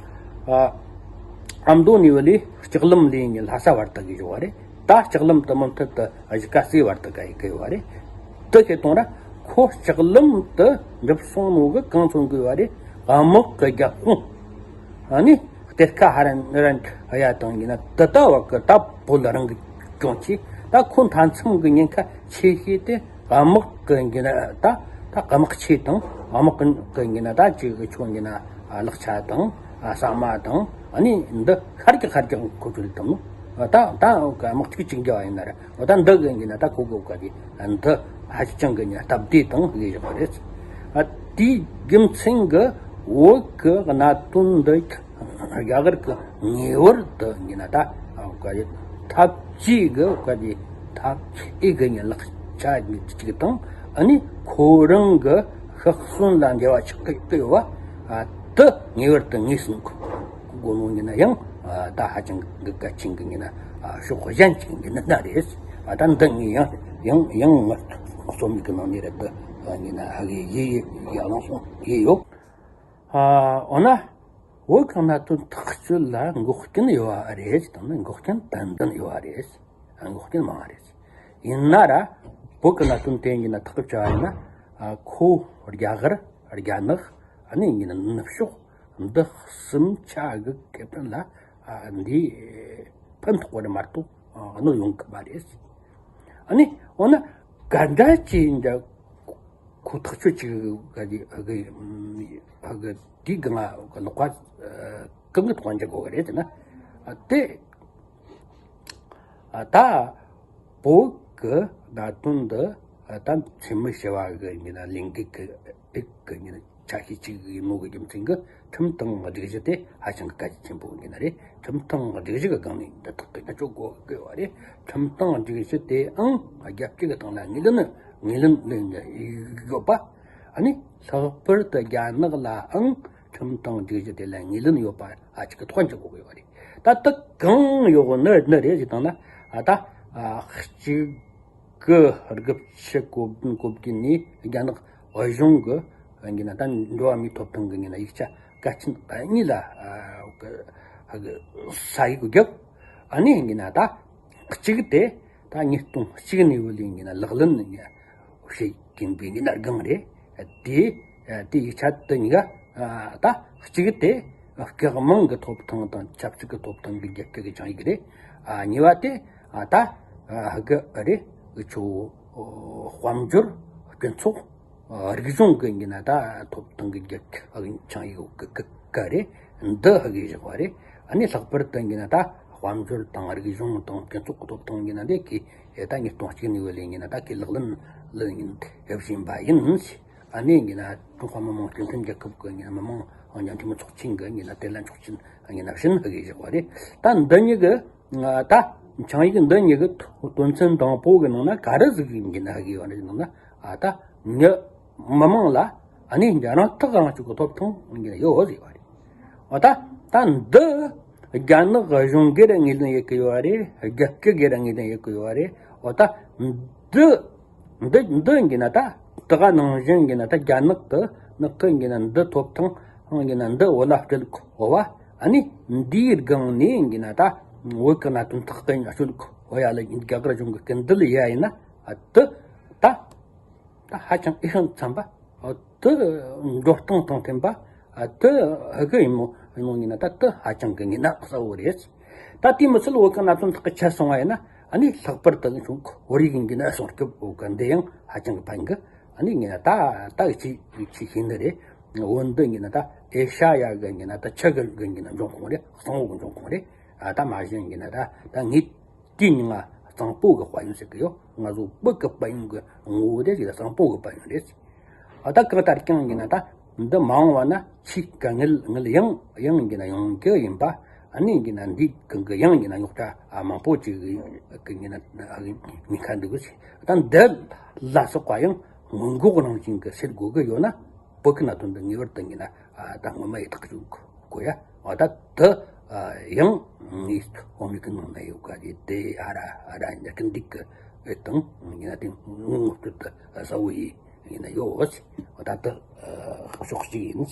ཨ་ཨ་མདོ་ནས་བ་ལས་ལྕགས་ལམ་ལས་ནས་ལྷ་ས་བར་དུ་གི་ཡོད་བ་རེད། ད་ལྕགས་ལམ་དུ་མུ་མཐུད་དུ་གཞིས་ཀ་རྩེ་བར་དུ་ག་ཡི་གི་ཡོད་བ་རེད། དེ་ཁེ་གཏོང་ར་ཁོ་ལྕགས་ལམ་དུ་འགྲུབ་སོང་ནོ་གི་གང་མཚོན་གི་ཡོད་བ་རེད། དམག་གི་རྒྱབ་དཔུང་ཨ་ནི་གཏེར་ཁ་ཧ་རན་རན་ཡ་དང་ཡིན་ན་དེ་ལྟ་བ་གི་ད་བོད་རང་གི་གྱོང་ཆེ། ད་ཁོ་མཐའ་མཚམས་གི་ཉེན་ཁ་ཆེ་ཤོས་དེ་དམག་གི་ཡིན་ན་ད་ད་དམག་ཆས་དང་དམག་གི་ཡིན་ན་ད་ཅིག་ཆོ་ཡིན་ན་ལག་ཆ་དང་ ཨ་ཟ་མ་དང་ཨ་ནི་འདི་ཤར་རྒྱག་ཤར་རྒྱག་ཁོ་ཚོ་ལ་བཏང་ནོ། ད་ད་དམག་འཁྲུག་ཅིག་རྒྱག་ཡིན་ན་ར་ད་འདི་གི་ཡིན་ན་ད་ཁོ་གི་ག་དེ་འདི་ཧ་ཅང་གི་ཡིན་སྟབས་བདེ་དང་ལས་བཞག་པ་རེད། ཨ་དེའི་རྒྱུ་མཚན་གི་བོད་གི་གནད་དོན་འདི་རྒྱ་གར་གི་ངེས་པར་དུ་ཡིན་ན་ད་ག་དེ་འཐབ་ཇུས་གི་ག་དེ་འཐབ་ཇུས་གི་ཡིན་ལག་ཆ་གཅིག་དང་ཨ་ནི་ཁོ་རང་གི་ཤག་གསོན་ལ་འབྲེལ་བ་ཆགས་ཀྱི་ཡོད་པ་ཨ་དེ་ངེས་པར་དུ་ངེས་སོང་གི། དགོས་ནོ་ཡིན་ན་ཡང་ད་ཧ་ཅང་གི་གལ་ཆེན་གི་ཡིན་ན་ཕྱོགས་གཞན་ཅིག་ཡིན་ན་རེད། ད་འདི་ངས་ཡང་ཡང་ཡང་ང་རྩོམ་ཡིག་གི་ནང་ནས་རེད་དུ་ཡིན་ན་ཧ་གི་ཡི་ཡ་ལང་སོང་ཡི་ཡོད། འོ་ན་བོད་གི་གནད་དོན་ཐག་གཅོད་ལ་འགོག་རྐྱེན་ཡོད་པ་རེད་དང་ན་འགོག་རྐྱེན་ཏན་ཏན་ཡོད་པ་རེད། འགོག་རྐྱེན་མང་བ་རེད། ཡིན་ན་ར་བོད་གི་གནད་དོན་དེ་ཡིན་ན་ཐག་གཅོད་ཡིན་ན་ཁོ་རྒྱ་གར་རྒྱ་ནག་ཨ་ནི་ཡིན་ན་ནུབ་ཕྱོགས། འདི་གསུམ་ཆ་གི་ཁེ་ཕན་ལ་ཨ་འདི་ཕན་ཐོགས་པ་རེད་མ་གཏོགས་ཨ་གནོད་ཡོང་གི་མ་རེད། ཨ་ནི་འོ་ན་ག་འདྲ་ཅིག་འདྲ་ཁོ་ཐག་ཆོད་ཅིག་ག་གི་གི་གི་དེའི་གི་ང་གི་ལོག་པ་གང་གི་ཐོག་འཇུག་དགོས་གི་རེད་ཟེར་ན་ཨ་དེ་ཨ་ད་བོད་གི་གནད་དོན་འདི་ཨ་ད་འཚེ་མེད་ཞི་བ་གི་ཡིན་ན་ལས་འགུལ་གི་ཨེ་གི་ཡིན་ན། ཆ་ཤས་གཅིག་ཡིན་ནོ་གི་རྒྱུ་མཚན་གྱིས་ཁྲིམས་དང་སྒྲིག་གཞི་དེ་ཧ་ཅང་གི་གལ་ཆེན་པོ་ཡིན་ན་རེད། ཁྲིམས་དང་སྒྲིག་གཞི་གི་སྒང་ནས་འདི་དག་གི་ཐག་གཅོད་དགོས་དགོས་པ་རེད། ཁྲིམས་དང་སྒྲིག་གཞི་དེའང་རྒྱལ་སྤྱི་གི་སྟེང་ལ་ངོས་ལེན་ངོས་ལེན་ཡོད་པ། ཨ་ནི་ལྷག་པར་དུ་རྒྱ་ནག་ལའང་ཁྲིམས་དང་སྒྲིག་གཞི་དེ་ལ་ངོས་ལེན་ཡོད་པ་ཧ་ཅང་གི་ཐོག་འཇོག་དགོས་དགོས་པ་རེད། ད་དེ་གང་ཡོད་ནི་ནི་རེད་ཟེར་བཏང་ན་ཨ་ད་ཨ་གཅིག་གི་དགུ་བཅུ་གོ་གོ་བདུན་ནས་རྒྱ་ནག་གཞུང་གི་ཡིན་ན་ད་འགྲོ་བ་མིའི་ཐོབ་ཐང་གི་ཡིན་ན་ཡིག་ཆ་གལ་ཆེན་གཉིས་ལ་ས་ཡིག་བརྒྱབ། ཨ་ནི་ཡིན་ན་ད་གཅིག་དེ་ད་ཉིས་སྟོང་གཅིག་ནས་བུད་ལས་ཡིན་ན་ལག་ལེན་བྱེད་ཀྱིན་པའི་ཡིན་ན་སྒང་རེད། དེ་དེ་ཡིག་ཆ་དེ་གཉིས་ཀ་ད་གཅིག་དེ་སྐྱག་དམང་གི་ཐོབ་ཐང་དང་ཆབ་སྲིད་ཀྱི་ཐོབ་ཐང་གི་རྒྱ་སྐྱེད་ཀྱི་ཆིངས་ཡིག་རེད། གཉིས་པ་དེ་ད་ཧ་གི་རེད། ཆོ་དཔལ་འབྱོར་སྤྱི་ཚོགས་རིག་གཞུང་གི་ཡིན་ན་ད་ཐོབ་ཐང་གི་རྒྱ་ཆིངས་ཡིག་གི་གི་ག་རེད། འདི་ཧ་གི་བཞག་པ་རེད། ཨ་ནི་ལྷག་པར་དུ་ཡིན་ན་ད་དཔལ་འབྱོར་དང་རིག་གཞུང་དང་སྤྱི་ཚོགས་ཀྱི་ཐོབ་ཐང་ཡིན་ན་འདི་གི་ད་ཉིས་སྟོང་གཅིག་ནས་བུད་ལས་ཡིན་ན་ད་གི་ལག་ལེན་ལེན་ཡིན་ཡོད་བཞིན་པ་ཡིན། ཨ་ནི་ཡིན་ན་ཀྲུང་ཧྭ་མི་དམངས་སྤྱི་མཐུན་རྒྱལ་ཁབ་ཀྱི་ཡིན་ན་མི་དམངས་དབྱང་འཐུས་མི་ཚོགས་ཆེན་གྱི་ཡིན་ན་དེ་ལ་ཆོག་མཆན་ཡིན་ན་བྱིན་ཧ་གི་བཞག་པ་རེད། ད་འདི་གཉིས་ཀྱི་ད་ཆིངས་ཡིག་འདི་གཉིས་ཀྱི་དོན་ཚན་དང་པོ་གི་ནང་ན་ག་རེ་ཟིག་ཡིན་ན་ཧ་གི་བ་ནི་ནང་ན་ཨ་ད་མི་མི་དམངས་ལ་ཨ་ནི་རང་ཐག་རང་གཅོད་ཀྱི་ཐོབ་ཐང་ཡིན་ཡོད་ཟེར་བ་རེད། འོ་ད་ད་འདི་རྒྱ་ནག་གཞུང་སྒེར་ངོས་ལེན་ཡེད་གི་ཡོད་རེད། རྒྱ་སྐད་སྒེར་ངོས་ལེན་ཡེད་གི་ཡོད་རེད། འོ་ད་འདི་འདི་འདི་ཡིན་ན་ད་ད་ག་ནང་བཞིན་ཡིན་ན་ད་རྒྱ་ནག་གི་ནག་གི་ཡིན་ན་འདི་ཐོབ་ཐང་ཡིན་ན་འདི་འོ་ལ་སྤྲད་གོ་བ། ཨ་ནི་འདིའི་སྒང་ནས་ཡིན་ན་ད་བོད་གི་གནད་དོན་ཐག་གི་སྤྱོད་གོ་ཡ་ལ་རྒྱ་གར་གཞུང་གི་སྐུལ་འདེད་ཡ་ཡིན་ན་ཨ་དེ་ད། ད་ཧ་ཅང་ཨེ་ཤང་འཚམ་པ། ཨ་དེ་འགྲོ་སྟངས་དང་མཐུན་པ། ཨ་དེ་ཧ་གི་ཡིན་མོ་ཡིན་མོ་ཡིན་ན་ད་དེ་ཧ་ཅང་གི་ཡིན་ན་གསལ་བོ་རེད། ད་དེ་མི་ཚད་བོད་གི་གནད་དོན་ཐག་གི་ཆད་སོང་བ་ཡིན་ན་ཨ་ནི་ལྷག་པར་དུ་བྱུང་བོད་རིགས་ཡིན་གི་ན་སོང་སྐབས་བོད་གི་འདི་ཡང་ཧ་ཅང་གི་ཕན་གི། ཨ་ནི་ཡིན་ན་ད་ད་གི་ཆི་ཆི་ཤེས་ནི་རེད། བོད་འདི་ཡིན་ན་ད་ཨེ་ཤ་ཡ་གི་ཡིན་ན་ད་ཆི་གི་གི་ཡིན་ན་འབྱུང་ཁུངས་རེད། གཙང་བོ་གི་འབྱུང་ཁུངས་རེད། ཨ་ད་མ་གཞི་ཡིན་ན་ད་ད་ངས་དེའི་མིང་ང་གཙང་པོ་གི་དཔལ་ཡོན་ཟེར་གི་ཡོད། ང་ཚོ་བོད་ཀྱི་དཔལ་ཡོན་གྱི་ངོ་བོ་དེ་ཞིག་ལ་གཙང་པོ་གི་དཔལ་ཡོན་རེད། ཨ་ད་གང་ལྟར་ཀྱང་ཡིན་ན་ད་འདི་མ་འོངས་པ་ན་ཆེས་དཀའ་ངལ་ངལ་ཡང་ཡང་ཡིན་ན་ཡོང་རྒྱུ་ཡིན་པ། ཨ་ནི་ཡིན་ན་འདི་གང་གི་ཡང་ཡིན་ན་རྙོག་དྲ་མང་པོ་ཅིག་གི་ཡིན་ན་ཉེན་ཁ་འདུག་ཟེར། ད་འདི་ལ་སོགས་པ་ཡང་སྔོན་འགོག་ནང་བཞིན་གྱི་སེལ་དགོས་ཀྱི་ཡོད་ན། བོད་ཀྱི་གནད་དོན་འདི་ངེས་པར་དུ་ཡིན་ན་ཨ་ད་སྔོན་མ་ཡི་ཐག་གཅོད་དགོས་ཡ། ཨ་ད་དེ་ཡང་ངས་འོ་མི་ཀི་ནང་ན་ཡོད་ག་ཡི་དེ་ཨ་ར་ཨ་ར་ཡིན་ན་ཀི་འདུག་གི་ཨེ་དང་ཡིན་ན་དེ་ངོ་སྤྲོད་དུ་གསལ་བོ་ཡིན་ཡིན་ན་ཡོད། ཨ་ད་དེ་ཕྱོགས་གཅིག་ཡིན།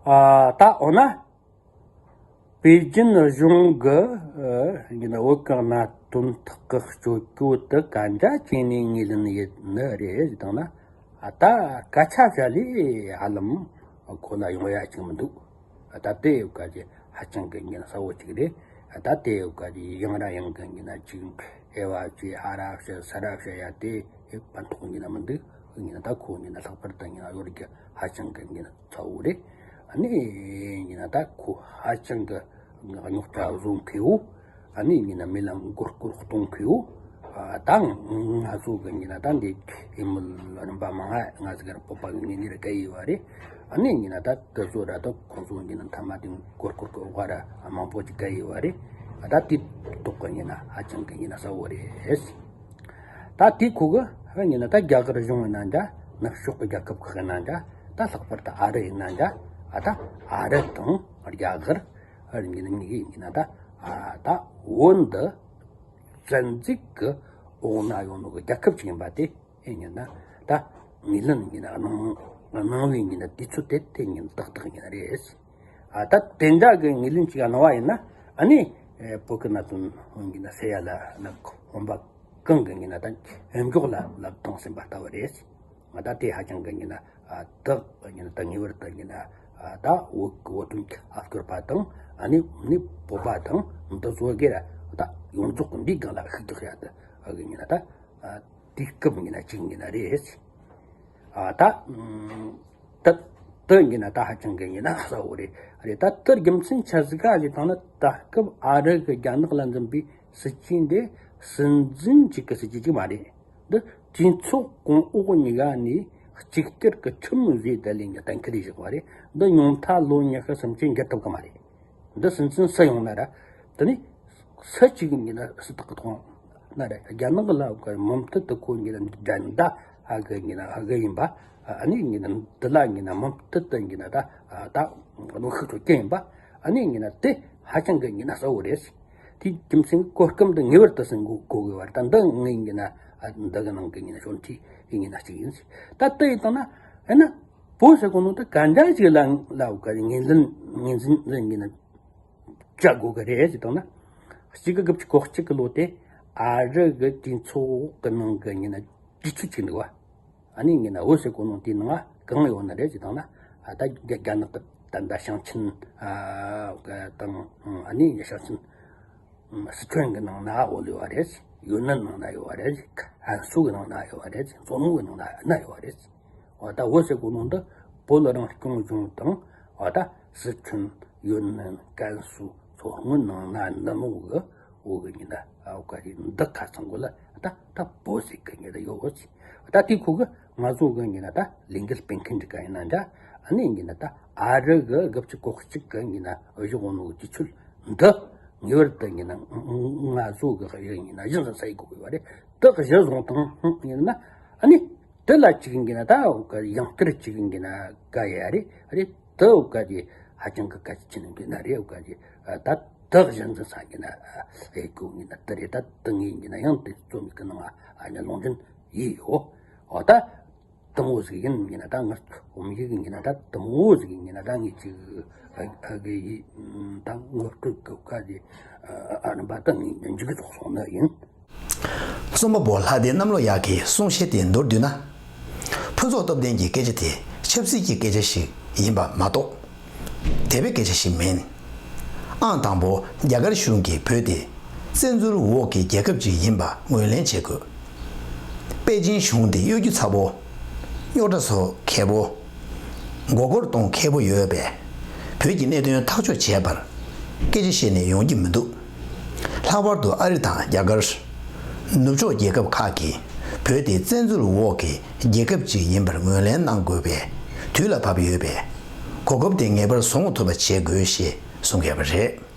ཨ་ད་འོ་ན། པེ་ཅིན་གཞུང་གི་ཡིན་བོད་གི་གནད་དོན་ཐག་གི་གཅོད་རྒྱུ་དེ་གན་རྒྱ་བྱས་ནས་ངོས་ལེན་ཡེད་ནི་རེད་དང་ན། ཨ་ད་སྐད་ཆ་བཤད་ལས་ཧ་ལམ་གོ་ལ་ཡོང་ཡ་ཅིག་མི་འདུག་ཨ་ད་དེ་ཡོད་ག་ཅིག་ཧ་ཅང་གི་ཡིན་གསལ་བོ་ཅིག་རེད། ཨ་ད་དེ་ཡོད་ག་ཅིག་ཡང་ར་ཡང་གི་ཡིན་ན་ཅིག་ཨེ་བ་ཅིག་ཧ་ར་བཤད་ས་ར་བཤད་ཡ་དེ་ཕན་ཐོགས་ཡིན་ན་མི་འདུག་ཡིན་ན་ད་ཁོ་ཡིན་ན་ལྷག་པར་དུ་ཡིན་ན་ཡོད་གི་ཧ་ཅང་གི་ཡིན་གསལ་བོ་རེད། ཨ་ནི་ཡིན་ན་ད་ཁོ་ཧ་ཅང་གི་རྙོག་དྲ་བཟོ་མཁན་བོ། ཨ་ནི་ཡིན་ན་རྨི་ལམ་མགོ་སྐོར་གཏོང་མཁན་བོ། ཨ་ད་ང་ཚོ་གི་ཡིན་ན་ད་འདི་ཨེ་མོལ་རིམ་པ་མང་ང་ང་ཟིག་གར་སྤོབས་པ་གི་ངེས་ནི་ར་ག་ཡི་བ་རེད། ཨ་ནི་ཡིན་ན་ད་དེ་ཚོ་ར་ད་ཁོང་ཚོ་ཡིན་ན་མཐའ་མ་དེ་མགོ་སྐོར་གི་འོག་ར་མང་པོ་ཅིག་ག་ཡི་བ་རེད། ཨ་ད་དེ་ཐོག་གི་ཡིན་ན་ཧ་ཅང་གི་ཡིན་ན་གསལ་བོ་རེད། ད་དེ་ཁོ་གི་ཧ་ཡིན་ན་ད་རྒྱ་གར་གཞུང་ཡིན་ན་འདྲ། ནུབ་ཕྱོགས་ཀྱི་རྒྱལ་ཁབ་ཁག་ཡིན་ན་འདྲ། ད་ལྷག་པར་དུ་ཨ་རི་ཡིན་ན་འདྲ། ཨ་ད་ཨ་རི་དང་རྒྱ་གར་ཨ་རི་གཉིས་ནི་གཉིས་ཀ་ཡིན་ན་ད་ཨ་ད་བོད་འདི་བཙན་འཛུལ་གྱི་འོག་ན་ཡོད་ནོ་གི་རྒྱལ་ཁབ་ཅིག་ཡིན་པ་དེ་ཡིན་ན་ད་ངོས་ལེན་ཡིན་ན་གནང་གནང་བའི་ཡིན་ན་དུས་ཚོད་དེ་དེ་ཡིན་ཏག་ཏག་ཡིན་རེད། ཨ་ད་དེ་འདྲ་གི་ངོས་ལེན་ཅིག་གནང་བ་ཡིན་ན་ཨ་ནི་བོད་ཀྱི་གནད་དོན་ཡིན་ན་སེལ་ཡ་ལ་ན་གོམ་པ་གང་གི་ཡིན་ན་ད་ཧེམ་འཇོག་ལ་ལབ་བཏང་ཟིན་པ་ལྟ་བུ་རེད། ང་ད་དེ་ཧ་ཅང་གི་ཡིན་ན་ཨ་དག་ཡིན་ན་ད་ངེས་པར་དུ་ཡིན་ན་ཨ་ད་བོད་བོད་དོན་ཨ་སྐོར་པ་དང་ཨ་ནི་ནི་བོད་པ་དང་འདི་ཚོ་གི་ར་ད་ཡོངས་རྫོགས་གི་འདི་སྒང་ལ་ཤུགས་རྒྱག་ཡ་ད་ཨ་གི་ཡིན་ན་ད་ཨ་དུས་སྐབས་ཡིན་ན་ཅིག་ཡིན་ན་རེད། ཨ་ད་ད་ད་ཡིན་ན་ད་ཧ་ཅང་གི་ཡིན་ན་གསལ་བོ་རེད། རེད་ད་དེར་རྒྱུ་མཚན་ཆ་ཟིག་ག་ཞིག་བཏང་ན་ད་སྐབས་ཨ་རི་གི་རྒྱ་ནག་ལ་འཛིན་པའི་སྲིད་ཇུས་འདི་སྲིད་འཛིན་གཅིག་གི་སྲིད་ཇུས་གཅིག་མ་རེད། འདི་གྲོས་ཚོགས་གོང་འོག་གཉིས་ཀ་ནས་གཅིག་གྱུར་གྱི་ཁྲིམས་བཟོས་ཏེ་ལས་ཀྱི་གཏན་འཁེལ་བཞག་པ་རེད། འདི་ཉུང་མཐའ་ལོ་ཉི་ཤུ་སུམ་ཅུ་འགྱུར་ཐུབ་ཀྱི་མ་རེད། འདི་སྲིད་འཛིན་སུ་ཡོང་ན་ར། དེ་ནི་སུ་གཅིག་ཡིན་ན་སྲིད་ཐག་གི་ཐོག་ན་ར་རྒྱ་ནག་ལ་གི་མུ་མཐུད་དུ་ཁོ་ཡིན་ན་འགྲན་ཟླ་ཧ་གི་ཡིན་ན་ཧ་གི་ཡིན་པ། ཨ་ནི་ཡིན་ན་འདི་ལ་ཡིན་ན་མུ་མཐུད་དུ་ཡིན་ན་ད་ད་གནོན་ཤུགས་ཆེ་རྐྱེན་ཡིན་པ། ཨ་ནི་ཡིན་ན་དེ་ཧ་ཅང་གི་ཡིན་ན་གསལ་བོ་རེད། དེའི་རྒྱུ་མཚན་གོ་སྐབས་འདི་ངེས་པར་དུ་ཟིན་དགོས་དགོས་དགོས་པ་རེད། ད་འདི་ངས་ཡིན་ན་ཨ་འདི་གི་ནང་གི་ཡིན་ན་ཤོར་འཐི་ཡིན་ན་གཅིག་ཡིན། ད་དེ་ཡིན་དང་ན་ཨ་ན་བོད་ཟེར་གོ་ནོ་ད་གན་རྒྱ་ཅིག་ལ་ལ་ག་ངོས་འཛིན་ངོས་འཛིན་ཡིན་ན་བྱ་དགོས་གི་རེད་ཟེར་དང་ན། གཅིག་གི་དགུ་བཅུ་གོ་གཅིག་གི་ལོ་དེ་ཨ་རི་གི་གྲོས་ཚོགས་གི་ནང་གི་ཡིན་ན་དུས་ཚོད་ཅིག་འདུག་བ། ཨ་ནི་ངས་ན་འོད་ཟེར་གོ་ནོ་དེའི་ནང་གང་ཡོད་ན་རེད་ཅེས་དང་ན། ཨ་ད་རྒྱ་རྒྱ་ནག་གི་ད་ད་ཞིང་ཆེན་ཨ་དང་ཨ་ནི་ཞིང་ཆེན་སི་ཁྲོན་གི་ནང་ན་འོ་ལེ་བ་རེད། ཡུན་ནན་ནང་ན་ཡོད་བ་རེད། ཧན་སུའུ་གི་ནང་ན་ཡོད་བ་རེད། མཚོ་སྔོན་གི་ནང་ན་ཡོད་བ་རེད། འོ་ད་འོད་ཟེར་གོ་ནོ་འདི་བོད་རང་སྐྱོང་ལྗོངས་དང་འོ་ད་སི་ཁྲོན་ཡུན་ནན་ཀན་སུའུ་མཚོ་སྔོན་ནང་ན་འདི་མོ་གི་འོ་གི་ཉི་ད་འོ་ག་རེ་འདི་ཁ་ཚང་གོ་ལ་ད་ད་བོད་ཟེར་གི་ཉི་ད་ཡོད་གོ་ཅི། ད་དེ་ཁོ་གི་ང་ཚོ་གི་ཉི་ད་ད་ལས་འགུལ་སྤེལ་མཁན་འདི་ག་ཡིན་ན་འདྲ། ཨ་ནི་ཉི་ད་ད་ཨ་རི་གི་དགུ་བཅུ་གོ་གཅིག་གི་ཉི་ད་བཞུགས་ནོ་གི་དུས་ཚོད་འདི་ངེས་པར་དུ་ཉི་ད་ང་ཚོ་གི་ཉི་ད་གཞི་བཟུང་ས་ཡི་གོ་གི་བ་རེད། ད་གཞི་བཟུང་དང་ཉི་ད་ཨ་ནི། དེ་ལ་གཅིག་ཡིན་གྱི་ན་ད་འོ་ག་ཡང་བསྐྱར་གཅིག་ཡིན་གྱི་ན་ག་ཡ་རེད་རེད། དེ་འོ་ག་གི་ཧ་ཅང་གི་གལ་ཆེན་ཡིན་གྱི་ན་རེད། འོ་ག་གི་ད་དག་གཞི་འཛིན་ས་ཡིན་གྱི་ན་ཨེ་གོ་ཡིན་ན་དེ་རེད། ད་དེ་ངས་ཡིན་གྱི་ན་ཡང་དེ་རྩོམ་ཡིག་གི་ནང་ཨ་ནི་ལུང་འདྲེན་ཡིན་ཡོད། འོ་ད་དེ་མོ་ཟིག་ཡིན་གྱི་ན་ད་ངར་རྩོམ་ཡིག་ཡིན་གྱི་ན་ད་དེ་མོ་ཟིག་ཡིན་གྱི་ན་ད་ངས་ཅིག་ཨ་གི་ཡིན་ད་ངོ་སྤྲོད་གི་འོ་ག་གི་ཨ་རིམ་པ་ད་ངས་མཇུག་རྫོགས་སོང་ནི་ཡིན། རྩོམ་པ་པོ་ལྷ་སྡེ་གནམ་ལོ་ཡག་གིས་གསུང་བཤད་དེ་མདོར་བསྡུས་ན། ཕུན་ཚོགས་སྟོབས་ལྡན་གྱི་སྐད་ཆ་དེ་ཆབ་སྲིད་ཀྱི་སྐད་ཆ་ཞིག་ཡིན་པ་མ་གཏོགས། དད་པའི་སྐད་ཆ་ཞིག་མིན། ཨང་དང་པོ་རྒྱ་གར་གཞུང་གིས་བོད་དེ་བཙན་འཛུལ་འོག་གི་རྒྱལ་ཁབ་ཅིག་ཡིན་པ་ངོས་ལེན་བྱེད་དགོས། པེ་ཅིན་གཞུང་དེ་གཡོ་སྒྱུ་ཚ་པོ། རྙོག་དྲ་བཟོ་མཁས་པོ། མགོ་སྐོར་གཏོང་མཁས་པོ་ཡོད་པས། བོད་ཀྱི་གནད་དོན་ཐག་གཅོད་བྱས་པར་སྐད་ཆ་བཤད་ནས་ཡོང་གི་མི་འདུག། ལྷག་པར་དུ་ཨ་རི་དང་རྒྱ་གར། ནུབ་ཕྱོགས་རྒྱལ་ཁབ་ཁག་གིས་བོད་དེ་བཙན་འཛུལ་འོག་གི་རྒྱལ་ཁབ་ཅིག་ཡིན་པར་ངོས་ལེན་གནང་དགོས་པའི་དུས་ལ་བབ་ཡོད་པས། གོ་སྐབས་དེ་ངེས་པར་བཟུང་ཐུབ་པ་བྱེད་དགོས་ཞེས་གསུང་གི་ཡོད་པ་རེད།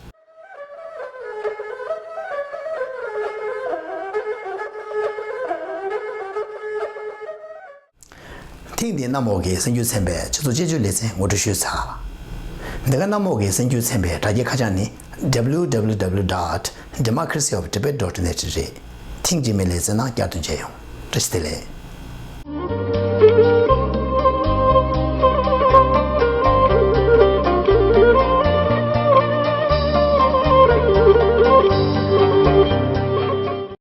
ཐེངས་འདིའི་གནམ་འོག་གི་གསར་འགྱུར་ཚན་པའི་ཆུ་ཚོད་གཅིག་ལེ་ཚན་ངོ་སྤྲོད་ཞུས་ཚར། འདི་ག་གནམ་འོག་གི་གསར་འགྱུར་ཚན་པའི་དྲ་རྒྱའི་ཁ་བྱང་ནི་W W W dot democracy of tibet dot net རེད། ཐེངས་རྗེས་མའི་ལེ་ཚན་ནང་བསྐྱར་དུ་མཇལ་ཡོང་། བཀྲ་ཤིས་བདེ་ལེགས།